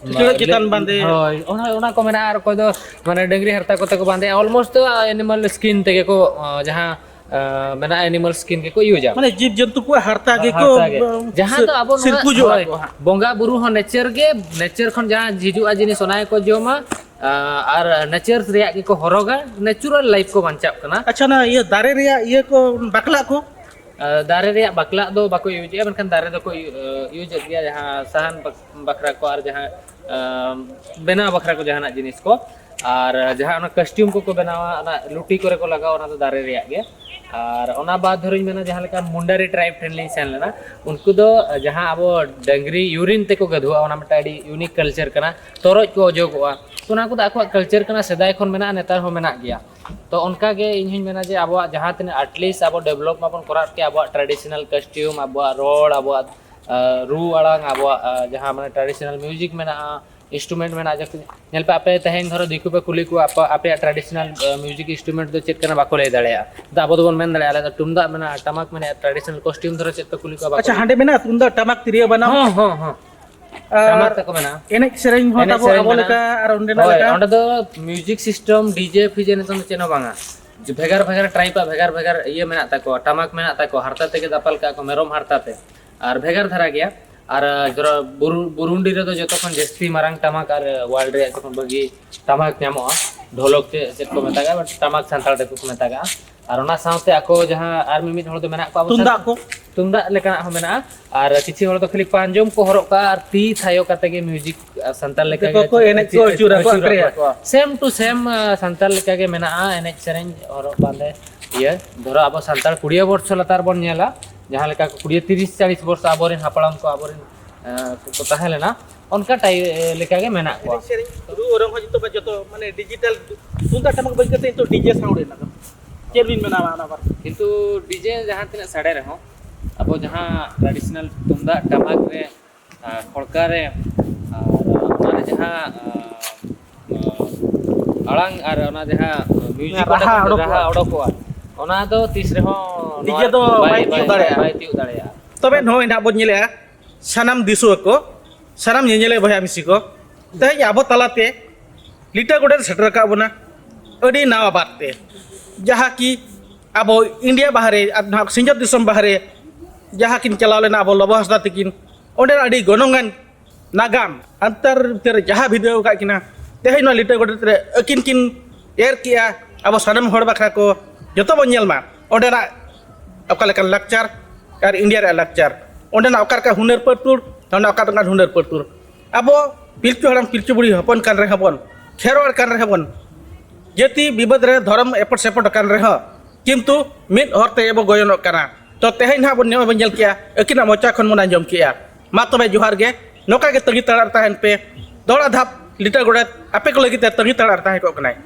ᱠᱤᱪᱨᱤᱡ ᱪᱮᱛᱟᱱ ᱵᱟᱸᱫᱮ᱾ ᱦᱳᱭ, ᱚᱱᱟ ᱚᱱᱟ ᱠᱚ ᱢᱮᱱᱟᱜᱼᱟ᱾ ᱟᱨ ᱚᱠᱚᱭ ᱫᱚ ᱢᱟᱱᱮ ᱰᱟᱹᱝᱨᱤ ᱦᱟᱨᱛᱟ ᱠᱚᱛᱮ ᱠᱚ ᱵᱟᱸᱫᱮᱜᱼᱟ, almost ᱫᱚ animal skin ᱛᱮᱜᱮ ᱠᱚ, ᱟᱸ, ᱡᱟᱦᱟᱸ ᱟᱸ, ᱢᱮᱱᱟᱜᱼᱟ animal skin ᱜᱮᱠᱚ ᱤᱭᱩᱡᱟ᱾ ᱢᱟᱱᱮ ᱡᱤᱵᱽ ᱡᱚᱱᱛᱩ ᱠᱚᱣᱟᱜ ᱦᱟᱨᱛᱟ ᱜᱮᱠᱚ ᱦᱟᱨᱛᱟ ᱜᱮ᱾ ᱡᱟᱦᱟᱸ ᱫᱚ ᱟᱵᱚ ᱱᱚᱣᱟ, ᱥᱤᱨᱯᱩᱡᱚᱜ ᱦᱳᱭ, ᱟᱠᱚ ᱦᱟᱸᱜ᱾ ᱵᱚᱸᱜᱟ ᱵᱩᱨᱩ ᱦᱚᱸ nature ᱜᱮ, nature ᱠᱷᱚᱱ ᱡᱟᱦᱟᱸ ᱦᱤᱡᱩᱜᱼᱟ ᱡᱤᱱᱤᱥ ᱚᱱᱟ ᱜᱮᱠᱚ ᱡᱚᱢᱟ, ᱟᱸ, ᱟᱨ nature ᱨᱮᱭᱟᱜ ᱜᱮᱠᱚ ᱦᱚᱨᱚᱜᱟ, natural life ᱠᱚ ᱵᱟᱧᱪᱟᱜ ᱠᱟᱱᱟ᱾ ᱟᱪᱪᱷᱟ, ᱚᱱᱟ ᱤᱭᱟᱹ ᱫᱟᱨᱮ ᱨᱮᱭᱟᱜ ᱤᱭᱟᱹ ᱠᱚ ᱵᱟᱠᱞᱟᱜ ᱠᱚ? ᱟᱸ, ᱫᱟᱨᱮ ᱨᱮᱭᱟᱜ ᱵᱟᱠᱞᱟᱜ ᱫᱚ ᱵᱟᱠᱚ ᱤᱭᱩᱡᱮᱫᱼᱟ, ᱢᱮᱱᱠᱷᱟᱱ ᱫᱟᱨᱮ ᱫᱚᱠᱚ ᱤᱭᱩ-, ᱤᱭᱩᱡᱮᱫ ᱜᱮᱭᱟ ᱡᱟᱦᱟᱸ ᱥᱟᱦᱟᱱ ᱵᱟᱠ-, ᱵᱟᱠᱷᱨᱟ ᱠᱚ ᱟᱨ ᱡᱟᱦᱟᱸ, ᱟᱸ, ᱵᱮᱱᱟᱣ ᱵᱟᱠᱷᱨᱟ ᱠᱚ ᱡᱟᱦᱟᱱᱟᱜ ᱡᱤᱱᱤᱥ ᱠᱚ᱾ ᱟᱨ ᱡᱟᱦᱟᱸ ᱚᱱᱟ costume ᱠᱚᱠᱚ ᱵᱮᱱᱟᱣᱟ, ᱚᱱᱟ ᱞᱩᱴᱤ ᱠᱚᱨᱮ ᱠᱚ ᱞᱟᱜᱟᱣᱟ, ᱚᱱᱟ ᱫᱚ ᱫᱟᱨᱮ ᱨᱮᱭᱟᱜ ᱜᱮ᱾ ᱟᱨ ᱚᱱᱟ ᱵᱟᱫ ᱫᱷᱚᱨᱚᱧ ᱢᱮᱱᱟ, ᱡᱟᱦᱟᱸ ᱞᱮᱠᱟ ᱢᱩᱱᱰᱟᱨᱤ tribe ᱴᱷᱮᱱ ᱞᱤᱧ ᱥᱮᱱ ᱞᱮᱱᱟ, ᱩᱱᱠᱩ ᱫᱚ ᱡᱟᱦᱟᱸ ᱟᱵᱚ ᱰᱟᱹᱝᱨᱤ urine ᱛᱮᱠᱚ ᱜᱟᱹᱫᱷᱩᱣᱟ, ᱚᱱᱟ ᱢᱤᱫᱴᱟᱝ ᱟᱹᱰᱤ unique culture ᱠᱟᱱᱟ, ᱛᱚᱨᱚᱡ ᱠᱚ ᱚᱡᱚᱜᱚᱜᱼᱟ᱾ ᱛᱚ, ᱚᱱᱟ ᱠᱚᱫᱚ ᱟᱠᱚᱣᱟᱜ culture ᱠᱟᱱᱟ, ᱥᱮᱫᱟᱭ ᱠᱷᱚᱱ ᱢᱮᱱᱟᱜᱼᱟ, ᱱᱮᱛᱟᱨ ᱦᱚᱸ ᱢᱮᱱᱟᱜ ᱜᱮᱭᱟ᱾ ᱛᱚ, ᱚᱱᱠᱟ ᱜᱮ ᱤᱧ ᱦᱚᱧ ᱢᱮᱱᱟ ᱡᱮ ᱟᱵᱚᱣᱟᱜ ᱡᱟᱦᱟᱸ ᱛᱤᱱᱟᱹᱜ at least ᱟᱵᱚ develop ᱢᱟᱵᱚᱱ ᱠᱚᱨᱟᱣ ᱠᱮᱫ, ᱟᱵᱚᱣᱟᱜ traditional costume, ᱟᱵᱚᱣᱟᱜ ᱨᱚᱲ, ᱟᱵᱚᱣᱟᱜ, ᱟᱸ, ᱨᱩ ᱟᱲᱟᱝ, ᱟᱵᱚᱣᱟᱜ, ᱟᱸ, ᱡᱟᱦᱟᱸ ᱢᱟᱱᱮ traditional music ᱢᱮᱱᱟᱜᱼᱟ, ᱤᱱᱥᱴᱨᱩᱢᱮᱱᱴ ᱢᱮᱱᱟᱜᱼᱟ, ᱡᱟᱹᱥᱛᱤ ᱧᱮᱞ ᱯᱮ, ᱟᱯᱮ ᱛᱮᱦᱮᱧ ᱫᱷᱚᱨᱚ ᱫᱤᱠᱩ ᱯᱮ ᱠᱩᱞᱤ ᱠᱚᱣᱟ, ᱟᱯᱮ, ᱟᱯᱮᱭᱟᱜ ᱴᱨᱟᱰᱤᱥᱚᱱᱟᱞ ᱢᱤᱭᱩᱡᱤᱠ ᱤᱱᱥᱴᱨᱩᱢᱮᱱᱴ ᱫᱚ ᱪᱮᱫ ᱠᱟᱱᱟ, ᱵᱟᱠᱚ ᱞᱟᱹᱭ ᱫᱟᱲᱮᱭᱟᱜᱼᱟ᱾ ᱟᱫᱚ ᱟᱵᱚ ᱫᱚᱵᱚᱱ ᱢᱮᱱ ᱫᱟᱲᱮᱭᱟᱜᱼᱟ, ᱟᱞᱮ ᱫᱚ ᱛᱩᱢᱫᱟᱜ ᱢᱮᱱᱟᱜᱼᱟ, ᱴᱟᱢᱟᱠ ᱢᱮᱱᱟᱜᱼᱟ, ᱴᱨᱟᱰᱤᱥᱚᱱᱟᱞ ᱠᱚᱥᱴᱤᱭᱩᱢ ᱫᱷᱚᱨᱚ ᱪᱮᱫ ᱯᱮ ᱠᱩᱞᱤ ᱠᱚᱣᱟ, ᱵᱟᱠᱚ ᱟᱪᱪᱷᱟ, ᱞᱟᱹᱭ ᱦᱟᱸᱰᱮ ᱢᱮᱱᱟᱜᱼᱟ ᱛᱩᱢᱫᱟᱜ, ᱴᱟᱢᱟᱠ, ᱛᱤᱨᱭᱳ, ᱵᱟᱱᱟᱢ᱾ ᱦᱚᱸ, ᱦᱚᱸ, ᱦᱚᱸ᱾ ᱟᱨ ᱴᱟᱢᱟᱠ ᱛᱟᱠᱚ ᱢᱮᱱᱟᱜᱼᱟ᱾ ᱮᱱᱮᱡ ᱥᱮᱨᱮᱧ ᱦᱚᱸ ᱮᱱᱮᱡ ᱛᱟᱵᱚ ᱥᱮᱨᱮᱧ ᱟᱵᱚ ᱢᱮᱱᱟᱜᱼᱟ᱾ ᱞᱮᱠᱟ ᱟᱨ ᱚᱸᱰᱮᱱᱟᱜ ᱦᱳᱭ, ᱞᱮᱠᱟ᱾ ᱚᱸᱰᱮ ᱫᱚ ᱢᱤᱭᱩᱡᱤᱠ ᱥᱤᱥᱴᱮᱢ, ᱰᱤᱡᱮ ᱯᱷᱤᱡᱮ ᱱᱤᱛᱚᱝ ᱫᱚ ᱪᱮᱫ ᱦᱚᱸ ᱵᱟᱝᱟ᱾ ᱡᱮ ᱵᱷᱮᱜᱟᱨ ᱵᱷᱮᱜᱟᱨ ᱴᱨᱟᱭᱤᱯᱟᱜ ᱵᱷᱮᱜᱟᱨ ᱵᱷᱮᱜᱟᱨ ᱤᱭᱟᱹ ᱢᱮᱱᱟᱜ ᱛᱟᱠᱚᱣᱟ, ᱴᱟᱢᱟᱠ ᱢᱮᱱᱟᱜ ᱛᱟᱠᱚᱣᱟ, ᱦᱟᱨᱛᱟ ᱛᱮᱜᱮ ᱫᱟᱯᱟᱞ ᱠᱟᱜᱼᱟ ᱠᱚ, ᱢᱮᱨᱚᱢ ᱦᱟᱨᱛᱟ ᱛᱮ᱾ ᱟᱨ ᱵᱷᱮᱜᱟᱨ ᱫᱷᱟᱨᱟ ᱜᱮᱭᱟ᱾ ᱟᱨ, ᱟᱸ, ᱡᱚᱨᱟ-, ᱵᱩᱨᱩ-, ᱵᱩᱨᱩᱱᱰᱤ ᱨᱮᱫᱚ ᱡᱚᱛᱚ ᱠᱷᱚᱱ ᱡᱟᱹᱥᱛᱤ ᱢᱟᱨᱟᱝ ᱴᱟᱢᱟᱠ ᱟᱨ ᱣᱟᱨᱞᱰ ᱨᱮᱭᱟᱜ ᱡᱚᱛᱚ ᱠᱷᱚᱱ ᱵᱷᱟᱹᱜᱤ ᱴᱟᱢᱟᱠ ᱧᱟᱢᱚᱜᱼᱟ, ᱰᱷᱚᱞᱚᱠ ᱪᱮ ᱪᱮᱫ ᱠᱚ ᱢᱮᱛᱟᱜᱼᱟ, but ᱴᱟᱢᱟᱠ ᱥᱟᱱᱛᱟᱲ ᱛᱮᱠᱚ ᱠᱚ ᱢᱮᱛᱟᱜᱼᱟ᱾ ᱟᱨ ᱚᱱᱟ ᱥᱟᱶᱛᱮ ᱟᱠᱚ ᱡᱟᱦᱟᱸ ᱟᱨ ᱢᱤᱢᱤᱫ ᱦᱚᱲ ᱫᱚ ᱢᱮᱱᱟᱜ ᱠᱚᱣᱟ ᱟᱵᱚ ᱛᱩᱢᱫᱟᱜ ᱥᱟᱱᱛᱟᱲ, ᱠᱚ? ᱛᱩᱢᱫᱟᱜ ᱞᱮᱠᱟᱱᱟᱜ ᱦᱚᱸ ᱢᱮᱱᱟᱜᱼᱟ᱾ ᱟᱨ ᱠᱤᱪᱷᱩ ᱦᱚᱲ ᱫᱚ ᱠᱷᱟᱹᱞᱤ ᱯᱟᱸᱡᱚᱢ ᱠᱚ ᱦᱚᱨᱚᱜ ᱠᱟᱜᱼᱟ ᱟᱨ ᱛᱤ ᱛᱷᱟᱭᱚ ᱠᱟᱛᱮ ᱜᱮ ᱢᱤᱭᱩᱡᱤᱠ, ᱟᱨ ᱥᱟᱱᱛᱟᱲ ᱞᱮᱠᱟ ᱫᱤᱠᱩ ᱜᱮ ᱠᱚ ᱮᱱᱮᱡ ᱠᱚ ᱟᱹᱪᱩᱨ ᱟᱠᱚ, ᱟᱹᱪᱩᱨ ᱟᱠᱚ᱾ ᱟᱠᱚ᱾ ᱥᱮᱢ ᱴᱩ ᱥᱮᱢ, ᱟᱸ, ᱥᱟᱱᱛᱟᱲ ᱞᱮᱠᱟ ᱜᱮ ᱢᱮᱱᱟᱜᱼᱟ ᱮᱱᱮᱡ ᱥᱮᱨᱮᱧ, ᱦᱚᱨᱚᱜ ᱵᱟᱸᱫᱮ, ᱤᱭᱟᱹ᱾ ᱫᱷᱚᱨᱚ ᱟᱵᱚ ᱥᱟᱱᱛᱟᱲ ᱠᱩᱲᱤᱭᱟᱹ ᱵᱚᱨᱥᱚ ᱞᱟᱛᱟᱨ ᱵᱚᱱ ᱧᱮᱞᱟ, ᱡᱟᱦᱟᱸ ᱞᱮᱠᱟ ᱠᱩᱲᱤᱭᱟᱹ ᱛᱤᱨᱤᱥ ᱪᱟᱞᱤᱥ ᱵᱚᱨᱥᱚ ᱟᱵᱚᱨᱮᱱ ᱦᱟᱯᱲᱟᱢ ᱠᱚ, ᱟᱵᱚᱨᱮᱱ, ᱟᱸ, ᱠᱚ ᱛᱟᱦᱮᱸ ᱞᱮᱱᱟ, ᱚᱱᱠᱟ ᱴᱟᱭᱤ-, ᱞᱮᱠᱟ ᱜᱮ ᱢᱮᱱᱟᱜ ᱠᱚᱣᱟ᱾ ᱮᱱᱮᱡ ᱥᱮᱨᱮᱧ, ᱨᱩ ᱚᱨᱚᱝ ᱦᱚᱸ ᱡᱚᱛᱚ ᱵᱟ-, ᱡᱚᱛᱚ ᱢᱟᱱᱮ ᱰᱤᱡᱤᱴᱟᱞ, ᱛᱩᱢᱫᱟᱜ ᱴᱟᱢᱟᱠ ᱵᱟᱹᱜᱤ ᱠᱟᱛᱮ ᱱᱤᱛᱚᱜ ᱰᱤᱡᱮ ᱥᱟᱣᱩᱱᱰ ᱮᱱᱟ ᱠᱚ᱾ ᱪᱮᱫ ᱵᱤᱱ ᱢᱮᱱᱟ ᱚᱱᱟ ᱵᱟᱨᱮ? ᱠᱤᱱᱛᱩ ᱰᱤᱡᱮ ᱡᱟᱦᱟᱸ ᱛᱤᱱᱟᱹᱜ ᱥᱟᱰᱮ ᱨᱮᱦᱚᱸ, ᱟᱵᱚ ᱡᱟᱦᱟᱸ ᱴᱨᱟᱰᱤᱥᱚᱱᱟᱞ ᱛᱩᱢᱫᱟᱜ ᱴᱟᱢᱟᱠ ᱨᱮ, ᱟᱨ ᱠᱷᱚᱲᱠᱟ ᱨᱮ, ᱟᱨ ᱚᱱᱟ ᱨᱮ ᱡᱟᱦᱟᱸ, ᱟᱸ, ᱟᱸ, ᱟᱲᱟᱝ ᱟᱨ ᱚᱱᱟ ᱡᱟᱦᱟᱸ ᱢᱤᱭᱩᱡᱤᱠ ᱨᱟᱦᱟ ᱚᱸᱰᱮ ᱠᱷᱚᱱ ᱚᱰᱚᱠᱚᱜᱼᱟ᱾ ᱨᱟᱦᱟ ᱚᱰᱚᱠᱚᱜᱼᱟ, ᱚᱱᱟ ᱫᱚ ᱛᱤᱥ ᱨᱮᱦᱚᱸ ᱰᱤᱡᱮ ᱱᱚᱣᱟ ᱫᱚ ᱵᱟᱭ, ᱵᱟᱭ ᱛᱤᱭᱳᱜ ᱵᱟᱭ, ᱫᱟᱲᱮᱭᱟᱜᱼᱟ᱾ ᱵᱟᱭ ᱛᱤᱭᱳᱜ ᱫᱟᱲᱮᱭᱟᱜᱼᱟ᱾ ᱛᱚᱵᱮ ᱱᱚᱜᱼᱚᱭ ᱱᱟᱦᱟᱜ ᱵᱚᱱ ᱧᱮᱞᱮᱜᱼᱟ, ᱥᱟᱱᱟᱢ ᱧᱮᱧᱮᱞᱤᱭᱟᱹ ᱵᱚᱭᱦᱟ ᱢᱤᱥᱤ ᱠᱚ, ᱛᱮᱦᱮᱧ ᱟᱵᱚ ᱛᱟᱞᱟᱛᱮ ᱞᱤᱴᱟᱹ ᱜᱚᱰᱮᱛ ᱥᱮᱴᱮᱨ ᱟᱠᱟᱫ ᱵᱚᱱᱟ ᱟᱹᱰᱤ ᱱᱟᱣᱟ ᱵᱟᱨᱛᱮ, ᱡᱟᱦᱟᱸ ᱠᱤ ᱟᱵᱚ ᱤᱱᱰᱤᱭᱟ ᱵᱟᱦᱨᱮ ᱟᱨ ᱱᱟᱦᱟᱜ ᱥᱤᱧᱚᱛ ᱫᱤᱥᱚᱢ ᱵᱟᱦᱨᱮ ᱡᱟᱦᱟᱸ ᱠᱤᱱ ᱪᱟᱞᱟᱣ ᱞᱮᱱᱟ ᱟᱵᱚ ᱞᱚᱵᱚ ᱦᱟᱸᱥᱫᱟ ᱛᱟᱹᱠᱤᱱ, ᱚᱸᱰᱮᱱᱟᱜ ᱟᱹᱰᱤ ᱜᱚᱱᱚᱝᱟᱱ ᱱᱟᱜᱟᱢ ᱟᱱᱛᱟᱨ ᱵᱷᱤᱛᱟᱹᱨ ᱨᱮ ᱡᱟᱦᱟᱸ ᱵᱷᱤᱫᱟᱹᱣ ᱟᱠᱟᱫ ᱠᱤᱱᱟ, ᱛᱮᱦᱮᱧ ᱱᱚᱣᱟ ᱞᱤᱴᱟᱹ ᱜᱚᱰᱮᱛ ᱨᱮ ᱟᱹᱠᱤᱱ ᱠᱤᱱ ᱮᱨ ᱠᱮᱜᱼᱟ᱾ ᱟᱵᱚ ᱥᱟᱱᱟᱢ ᱦᱚᱲ ᱵᱟᱠᱷᱨᱟ ᱠᱚ ᱡᱚᱛᱚ ᱵᱚᱱ ᱧᱮᱞ ᱢᱟ, ᱚᱸᱰᱮᱱᱟᱜ ᱚᱠᱟ ᱞᱮᱠᱟᱱ ᱞᱟᱠᱪᱟᱨ ᱟᱨ ᱤᱱᱰᱤᱭᱟ ᱨᱮᱭᱟᱜ ᱞᱟᱠᱪᱟᱨ, ᱚᱸᱰᱮᱱᱟᱜ ᱚᱠᱟ ᱞᱮᱠᱟ ᱦᱩᱱᱟᱹᱨ ᱯᱟᱹᱛᱩᱲ, ᱚᱸᱰᱮᱱᱟᱜ ᱚᱠᱟ ᱞᱮᱠᱟᱱ ᱦᱩᱱᱟᱹᱨ ᱯᱟᱹᱛᱩᱲ᱾ ᱟᱵᱚ ᱯᱤᱞᱪᱩ ᱦᱟᱲᱟᱢ ᱯᱤᱞᱪᱩ ᱵᱩᱲᱦᱤ ᱦᱚᱯᱚᱱ ᱠᱟᱱ ᱨᱮᱦᱚᱸ ᱵᱚᱱ, ᱠᱷᱮᱨᱣᱟᱲ ᱠᱟᱱ ᱨᱮᱦᱚᱸ ᱵᱚᱱ, ᱡᱟᱹᱛᱤ ᱵᱤᱵᱟᱹᱫ ᱨᱮ ᱫᱷᱚᱨᱚᱢ ᱮᱯᱚᱴ ᱥᱮᱯᱚᱴ ᱟᱠᱟᱱ ᱨᱮᱦᱚᱸ, ᱠᱤᱱᱛᱩ ᱢᱤᱫ ᱦᱚᱨ ᱛᱮ ᱵᱚ ᱜᱚᱭᱚᱱᱚᱜ ᱠᱟᱱᱟ᱾ ᱛᱚ ᱛᱮᱦᱮᱧ ᱱᱟᱦᱟᱜ ᱵᱚᱱ ᱱᱚᱜᱼᱚᱭ ᱵᱚᱱ ᱧᱮᱞ ᱠᱮᱜᱼᱟ, ᱟᱹᱠᱤᱱᱟᱜ ᱢᱚᱪᱟ ᱠᱷᱚᱱ ᱵᱚᱱ ᱟᱸᱡᱚᱢ ᱠᱮᱜᱼᱟ᱾ ᱢᱟ ᱛᱚᱵᱮ ᱡᱚᱦᱟᱨ ᱜᱮ, ᱱᱚᱝᱠᱟ ᱜᱮ ᱛᱟᱺᱜᱤ ᱛᱟᱲᱟᱜ ᱨᱮ ᱛᱟᱦᱮᱱ ᱯᱮ᱾ ᱫᱚᱦᱲᱟ ᱫᱷᱟᱯ ᱞᱤᱴᱟᱹ ᱜᱚᱰᱮᱛ ᱟᱯᱮ ᱠᱚ ᱞᱟᱹᱜᱤᱫ ᱛᱮ ᱛᱟᱺᱜᱤ ᱛᱟᱲᱟᱜ ᱨᱮ ᱛᱟᱦᱮᱸ ᱠᱚᱜ ᱠᱟᱱᱟᱭ᱾